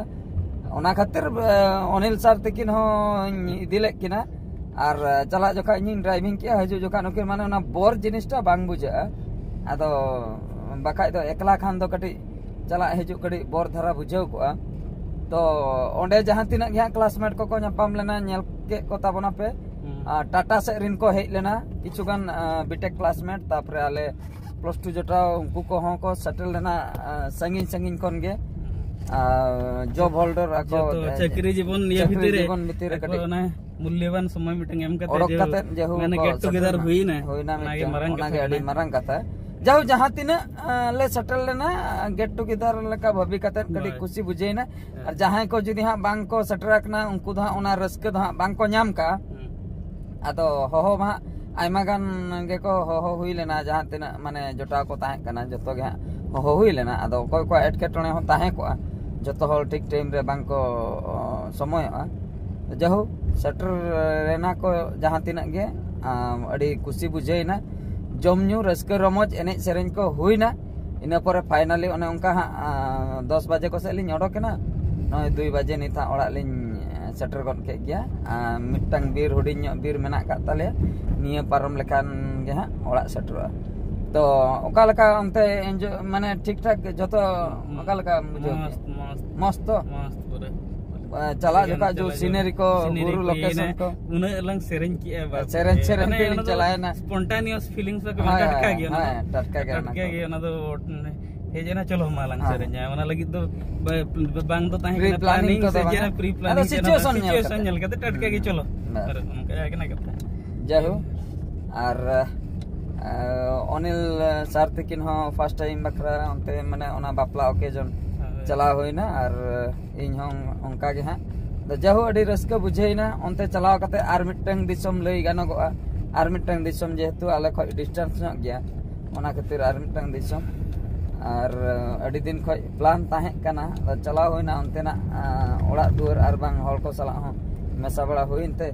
ᱚᱱᱟ ᱠᱷᱟᱹᱛᱤᱨ, ᱮ, ᱚᱱᱤᱞ sir ᱛᱟᱹᱠᱤᱱ ᱦᱚᱸᱧ ᱤᱫᱤ ᱞᱮᱫ ᱠᱤᱱᱟ᱾ ᱟᱨ, ᱮ, ᱪᱟᱞᱟᱜ ᱡᱚᱠᱷᱟᱡ ᱤᱧᱤᱧ driving ᱠᱮᱜᱼᱟ, ᱦᱤᱡᱩᱜ ᱡᱚᱠᱷᱟᱡ ᱱᱩᱠᱤᱱ, ᱢᱟᱱᱮ ᱚᱱᱟ ᱵᱚᱨ ᱡᱤᱱᱤᱥᱴᱟ ᱵᱟᱝ ᱵᱩᱡᱷᱟᱹᱜᱼᱟ᱾ ᱟᱫᱚ ᱵᱟᱠᱷᱟᱡ ᱫᱚ ᱮᱠᱞᱟ ᱠᱷᱟᱱ ᱫᱚ ᱠᱟᱹᱴᱤᱡ ᱪᱟᱞᱟᱜ ᱦᱤᱡᱩᱜ ᱠᱟᱹᱴᱤᱡ ᱵᱚᱨ ᱫᱷᱟᱨᱟ ᱵᱩᱡᱷᱟᱹᱣ ᱠᱚᱜᱼᱟ᱾ ᱛᱚ ᱚᱸᱰᱮ ᱡᱟᱦᱟᱸ ᱛᱤᱱᱟᱹᱜ ᱜᱮ ᱦᱟᱸᱜ classmate ᱠᱚᱠᱚ ᱧᱟᱯᱟᱢ ᱞᱮᱱᱟ, ᱧᱮᱞ ᱠᱮᱫ ᱠᱚ ᱛᱟᱵᱚᱱᱟᱯᱮ᱾ ᱦᱩᱸ᱾ ᱟᱨ ᱴᱟᱴᱟ ᱥᱮᱫ ᱨᱮᱱ ᱠᱚ ᱦᱮᱡ ᱞᱮᱱᱟ, ᱠᱤᱪᱷᱩ ᱜᱟᱱ, ᱟ, B.Tech classmate, ᱛᱟᱯᱚᱨᱮ ᱟᱞᱮ plus two ᱡᱚᱴᱟᱣ, ᱩᱱᱠᱩ ᱠᱚᱦᱚᱸ ᱠᱚ settle ᱞᱮᱱᱟ, ᱟ, ᱥᱟᱺᱜᱤᱧ ᱥᱟᱺᱜᱤᱧ ᱠᱷᱚᱱ ᱜᱮ᱾ ᱟᱨ job holder ᱟᱠᱚ, ᱡᱚᱛᱚ ᱮ, ᱪᱟᱹᱠᱨᱤ ᱡᱤᱵᱚᱱ ᱱᱤᱭᱟᱹ ᱪᱟᱹᱠᱨᱤ ᱵᱷᱤᱛᱤᱨ ᱨᱮ ᱡᱤᱵᱚᱱ ᱵᱷᱤᱛᱤᱨ ᱨᱮ ᱟᱠᱚ ᱠᱟᱹᱴᱤᱡ ᱚᱱᱟ ᱢᱩᱞᱞᱚᱵᱟᱱ ᱥᱚᱢᱚᱭ ᱢᱤᱫᱴᱟᱝ ᱮᱢ ᱠᱟᱛᱮ ᱚᱰᱚᱠ ᱡᱮ ᱠᱟᱛᱮ ᱡᱮᱦᱳ ᱢᱟᱱᱮ ᱠᱚ get together settle ᱮᱱᱟ᱾ ᱦᱩᱭᱱᱟ, ᱦᱩᱭᱱᱟ ᱚᱱᱟᱜᱮ ᱢᱤᱫᱴᱟᱝ, ᱢᱟᱨᱟᱝ ᱚᱱᱟᱜᱮ ᱠᱟᱛᱷᱟ ᱟᱹᱰᱤ ᱠᱟᱱᱟ᱾ ᱢᱟᱨᱟᱝ ᱠᱟᱛᱷᱟ᱾ ᱡᱟᱦᱳ, ᱡᱟᱦᱟᱸ ᱛᱤᱱᱟᱹᱜ, ᱟ, ᱞᱮ settle ᱞᱮᱱᱟ, get together ᱞᱮᱠᱟ ᱵᱷᱟᱹᱵᱤ ᱠᱟᱛᱮ ᱠᱟᱹᱴᱤᱡ ᱦᱳᱭ᱾ ᱠᱩᱥᱤ ᱵᱩᱡᱷᱟᱹᱣᱱᱟ᱾ ᱦᱮᱸ᱾ ᱟᱨ ᱡᱟᱦᱟᱸᱭ ᱠᱚ ᱡᱩᱫᱤ ᱦᱟᱸᱜ ᱵᱟᱝ ᱠᱚ ᱥᱮᱴᱮᱨ ᱟᱠᱟᱱᱟ, ᱩᱱᱠᱩ ᱫᱚ ᱦᱟᱸᱜ ᱚᱱᱟ ᱨᱟᱹᱥᱠᱟᱹ ᱫᱚ ᱦᱟᱸᱜ ᱵᱟᱝ ᱠᱚ ᱧᱟᱢ ᱠᱟᱜᱼᱟ᱾ ᱦᱩᱸ᱾ ᱟᱫᱚ ᱦᱚᱦᱚ ᱢᱟ ᱦᱟᱸᱜ ᱟᱭᱢᱟ ᱜᱟᱱ ᱜᱮᱠᱚ ᱦᱚᱦᱚ ᱦᱩᱭ ᱞᱮᱱᱟ, ᱡᱟᱦᱟᱸ ᱛᱤᱱᱟᱹᱜ ᱢᱟᱱᱮ ᱡᱚᱴᱟᱣ ᱠᱚ ᱛᱟᱦᱮᱸ ᱠᱟᱱᱟ, ᱡᱚᱛᱚ ᱜᱮ ᱦᱟᱸᱜ ᱦᱚᱦᱚ ᱦᱩᱭ ᱞᱮᱱᱟ᱾ ᱟᱫᱚ ᱚᱠᱚᱭ ᱠᱚᱣᱟᱜ ᱮᱴᱠᱮᱴᱚᱬᱮ ᱦᱚᱸ ᱛᱟᱦᱮᱸ ᱠᱚᱜᱼᱟ, ᱡᱚᱛᱚ ᱦᱚᱲ ᱴᱷᱤᱠ time ᱨᱮ ᱵᱟᱝ ᱠᱚ, ᱚ, ᱥᱚᱢᱚᱭᱚᱜᱼᱟ᱾ ᱡᱟᱦᱳ, ᱥᱮᱴᱮᱨ ᱮᱱᱟ ᱠᱚ ᱡᱟᱦᱟᱸ ᱛᱤᱱᱟᱹᱜ ᱜᱮ, ᱟᱢ, ᱟᱹᱰᱤ ᱠᱩᱥᱤ ᱵᱩᱡᱷᱟᱹᱣ ᱮᱱᱟ᱾ ᱡᱚᱢ ᱧᱩ, ᱨᱟᱹᱥᱠᱟᱹ ᱨᱚᱢᱚᱡᱽ, ᱮᱱᱮᱡ ᱥᱮᱨᱮᱧ ᱠᱚ ᱦᱩᱭᱱᱟ᱾ ᱤᱱᱟᱹ ᱯᱚᱨᱮ finally ᱚᱱᱮ ᱚᱱᱠᱟ ᱦᱟᱸᱜ, ᱟ, ᱫᱚᱥ ᱵᱟᱡᱮ ᱠᱚ ᱥᱮᱫ ᱞᱤᱧ ᱚᱰᱚᱠ ᱮᱱᱟ᱾ ᱱᱚᱜᱼᱚᱭ ᱫᱩᱭ ᱵᱟᱡᱮ ᱱᱤᱛ ᱦᱟᱸᱜ ᱚᱲᱟᱜ ᱞᱤᱧ, ᱮ, ᱥᱮᱴᱮᱨ ᱜᱚᱫ ᱠᱮᱫ ᱜᱮᱭᱟ᱾ ᱟᱨ ᱢᱤᱫᱴᱟᱝ ᱵᱤᱨ, ᱦᱩᱰᱤᱧ ᱧᱚᱜ ᱵᱤᱨ ᱢᱮᱱᱟᱜ ᱟᱠᱟᱫ ᱛᱟᱞᱮᱭᱟ, ᱱᱤᱭᱟᱹ ᱯᱟᱨᱚᱢ ᱞᱮᱠᱷᱟᱱ ᱜᱮ ᱦᱟᱸᱜ ᱚᱲᱟᱜ ᱥᱮᱴᱮᱨᱚᱜᱼᱟ᱾ ᱛᱚ ᱚᱠᱟ ᱞᱮᱠᱟ ᱚᱱᱛᱮ enjoy, ᱢᱟᱱᱮ ᱴᱷᱤᱠ ᱴᱷᱟᱠ ᱡᱚᱛᱚ? ᱚᱠᱟ ᱞᱮᱠᱟ ᱵᱩᱡᱷᱟᱹᱣ ᱠᱮᱫᱼᱟ? ᱢᱚᱸᱡᱽ, ᱢᱚᱸᱡᱽ᱾ ᱢᱚᱸᱡᱽ ᱛᱚ? ᱢᱚᱸᱡᱽ ᱯᱩᱨᱟᱹ᱾ ᱪᱟᱞᱟᱜ ᱡᱚᱠᱷᱟᱜ ᱡᱚ ᱥᱤᱱᱟᱨᱤ ᱠᱚ, ᱵᱩᱨᱩ ᱞᱳᱠᱮᱥᱚᱱ ᱠᱚ᱾ ᱩᱱᱟᱹᱜ ᱞᱟᱝ ᱥᱮᱨᱮᱧ ᱠᱮᱜᱼᱟ, ᱵᱟᱯᱨᱮ᱾ ᱥᱮᱨᱮᱧ, ᱥᱮᱨᱮᱧ ᱢᱟᱱᱮ ᱛᱮᱞᱤᱧ ᱚᱱᱟ ᱫᱚ ᱪᱟᱞᱟᱣᱮᱱᱟ᱾ Spontaneous feelings ᱫᱚ ᱦᱳᱭ, ᱴᱟᱴᱠᱟ ᱦᱳᱭ, ᱜᱮ ᱚᱱᱟ ᱫᱚ᱾ ᱦᱳᱭ, ᱴᱟᱴᱠᱟ ᱜᱮ ᱚᱱᱟ ᱴᱟᱴᱠᱟ ᱠᱚ᱾ ᱜᱮ ᱚᱱᱟ ᱫᱚ ᱦᱮᱡ ᱮᱱᱟ, ᱪᱚᱞᱚ ᱢᱟ ᱞᱟᱝ ᱦᱮᱸ᱾ ᱥᱮᱨᱮᱧᱟ᱾ ᱚᱱᱟ ᱞᱟᱹᱜᱤᱫ ᱫᱚ ᱵᱟ-, ᱵᱟᱝ ᱫᱚ ᱛᱟᱦᱮᱸ ᱠᱟᱱᱟ, pre planning planning ᱠᱚᱫᱚ ᱥᱮ ᱵᱟᱝᱟ᱾ ᱪᱮᱫ, pre planning ᱟᱫᱚ ᱥᱮ ᱚᱱᱟ situation ᱧᱮᱞ situation ᱠᱟᱛᱮ᱾ ᱧᱮᱞ ᱠᱟᱛᱮ ᱴᱟᱴᱠᱟ ᱜᱮ ᱦᱩᱸ᱾ ᱪᱚᱞᱚ᱾ ᱵᱟᱥ᱾ ᱟᱨ ᱚᱱᱠᱟ ᱜᱮ ᱠᱟᱱᱟ ᱠᱟᱛᱷᱟ᱾ ᱡᱟᱭᱦᱳᱠ, ᱟᱨ, ᱟᱨ ᱚᱱᱤᱞ ᱥᱟᱨ ᱛᱟᱹᱠᱤᱱ ᱦᱚᱸ first time ᱵᱟᱠᱷᱨᱟ ᱚᱱᱛᱮ ᱢᱟᱱᱮ ᱚᱱᱟ ᱵᱟᱯᱞᱟ occasion ᱦᱳᱭ᱾ ᱪᱟᱞᱟᱣ ᱦᱩᱭᱱᱟ, ᱟᱨ ᱤᱧ ᱦᱚᱸ ᱚᱱᱠᱟ ᱜᱮ ᱦᱟᱸᱜ᱾ ᱟᱫᱚ ᱡᱟᱭᱦᱳᱠ, ᱟᱹᱰᱤ ᱨᱟᱹᱥᱠᱟᱹ ᱵᱩᱡᱷᱟᱹᱣᱮᱱᱟ ᱚᱱᱛᱮ ᱪᱟᱞᱟᱣ ᱠᱟᱛᱮ᱾ ᱟᱨ ᱢᱤᱫᱴᱟᱝ ᱫᱤᱥᱚᱢ ᱞᱟᱹᱭ ᱜᱟᱱᱚᱜᱚᱜᱼᱟ, ᱟᱨ ᱢᱤᱫᱴᱟᱝ ᱫᱤᱥᱚᱢ, ᱡᱮᱦᱮᱛᱩ ᱟᱞᱮ ᱠᱷᱚᱡ distance ᱧᱚᱜ ᱜᱮᱭᱟ, ᱚᱱᱟ ᱠᱷᱟᱹᱛᱤᱨ ᱟᱨ ᱢᱤᱫᱴᱟᱝ ᱫᱤᱥᱚᱢ᱾ ᱟᱨ ᱟᱹᱰᱤ ᱫᱤᱱ ᱠᱷᱚᱡ plan ᱛᱟᱦᱮᱸ ᱠᱟᱱᱟ, ᱟᱫᱚ ᱪᱟᱞᱟᱣ ᱦᱩᱭᱱᱟ ᱚᱱᱛᱮᱱᱟᱜ, ᱟᱸ, ᱚᱲᱟᱜ ᱫᱩᱣᱟᱹᱨ ᱟᱨ ᱵᱟᱝ ᱦᱚᱲ ᱠᱚ ᱥᱟᱞᱟᱜ ᱦᱚᱸ ᱢᱮᱥᱟ ᱵᱟᱲᱟ ᱦᱩᱭᱮᱱ ᱛᱮ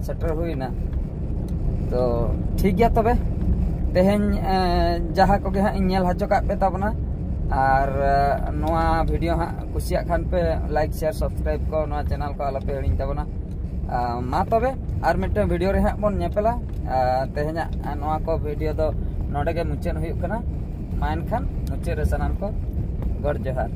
ᱥᱮᱴᱮᱨ ᱦᱩᱭᱱᱟ᱾ ᱛᱚ ᱴᱷᱤᱠ ᱜᱮᱭᱟ ᱛᱚᱵᱮ, ᱛᱮᱦᱮᱧ, ᱮᱸ, ᱡᱟᱦᱟᱸ ᱠᱚᱜᱮ ᱦᱟᱸᱜ ᱤᱧ ᱧᱮᱞ ᱦᱚᱪᱚ ᱠᱟᱜ ᱯᱮ ᱛᱟᱵᱚᱱᱟ, ᱟᱨ, ᱮᱸ, ᱱᱚᱣᱟ video ᱦᱟᱸᱜ ᱠᱩᱥᱤᱭᱟᱜ ᱠᱷᱟᱱ ᱯᱮ, like, share, subscribe ᱠᱚ ᱱᱚᱣᱟ channel ᱠᱚ ᱟᱞᱚ ᱯᱮ ᱦᱤᱲᱤᱧ ᱛᱟᱵᱚᱱᱟ᱾ ᱟᱸ, ᱢᱟ ᱛᱚᱵᱮ, ᱟᱨ ᱢᱤᱫᱴᱟᱝ video ᱨᱮ ᱦᱟᱸᱜ ᱵᱚᱱ ᱧᱮᱯᱮᱞᱟ᱾ ᱟᱸ, ᱛᱮᱦᱮᱧᱟᱜ, ᱟᱸ, ᱱᱚᱣᱟ ᱠᱚ video ᱫᱚ ᱱᱚᱰᱮ ᱜᱮ ᱢᱩᱪᱟᱹᱫ ᱦᱩᱭᱩᱜ ᱠᱟᱱᱟ᱾ ᱢᱟ ᱮᱱᱠᱷᱟᱱ ᱢᱩᱪᱟᱹᱫ ᱨᱮ ᱥᱟᱱᱟᱢ ᱠᱚ ᱜᱚᱰ ᱡᱚᱦᱟᱨ᱾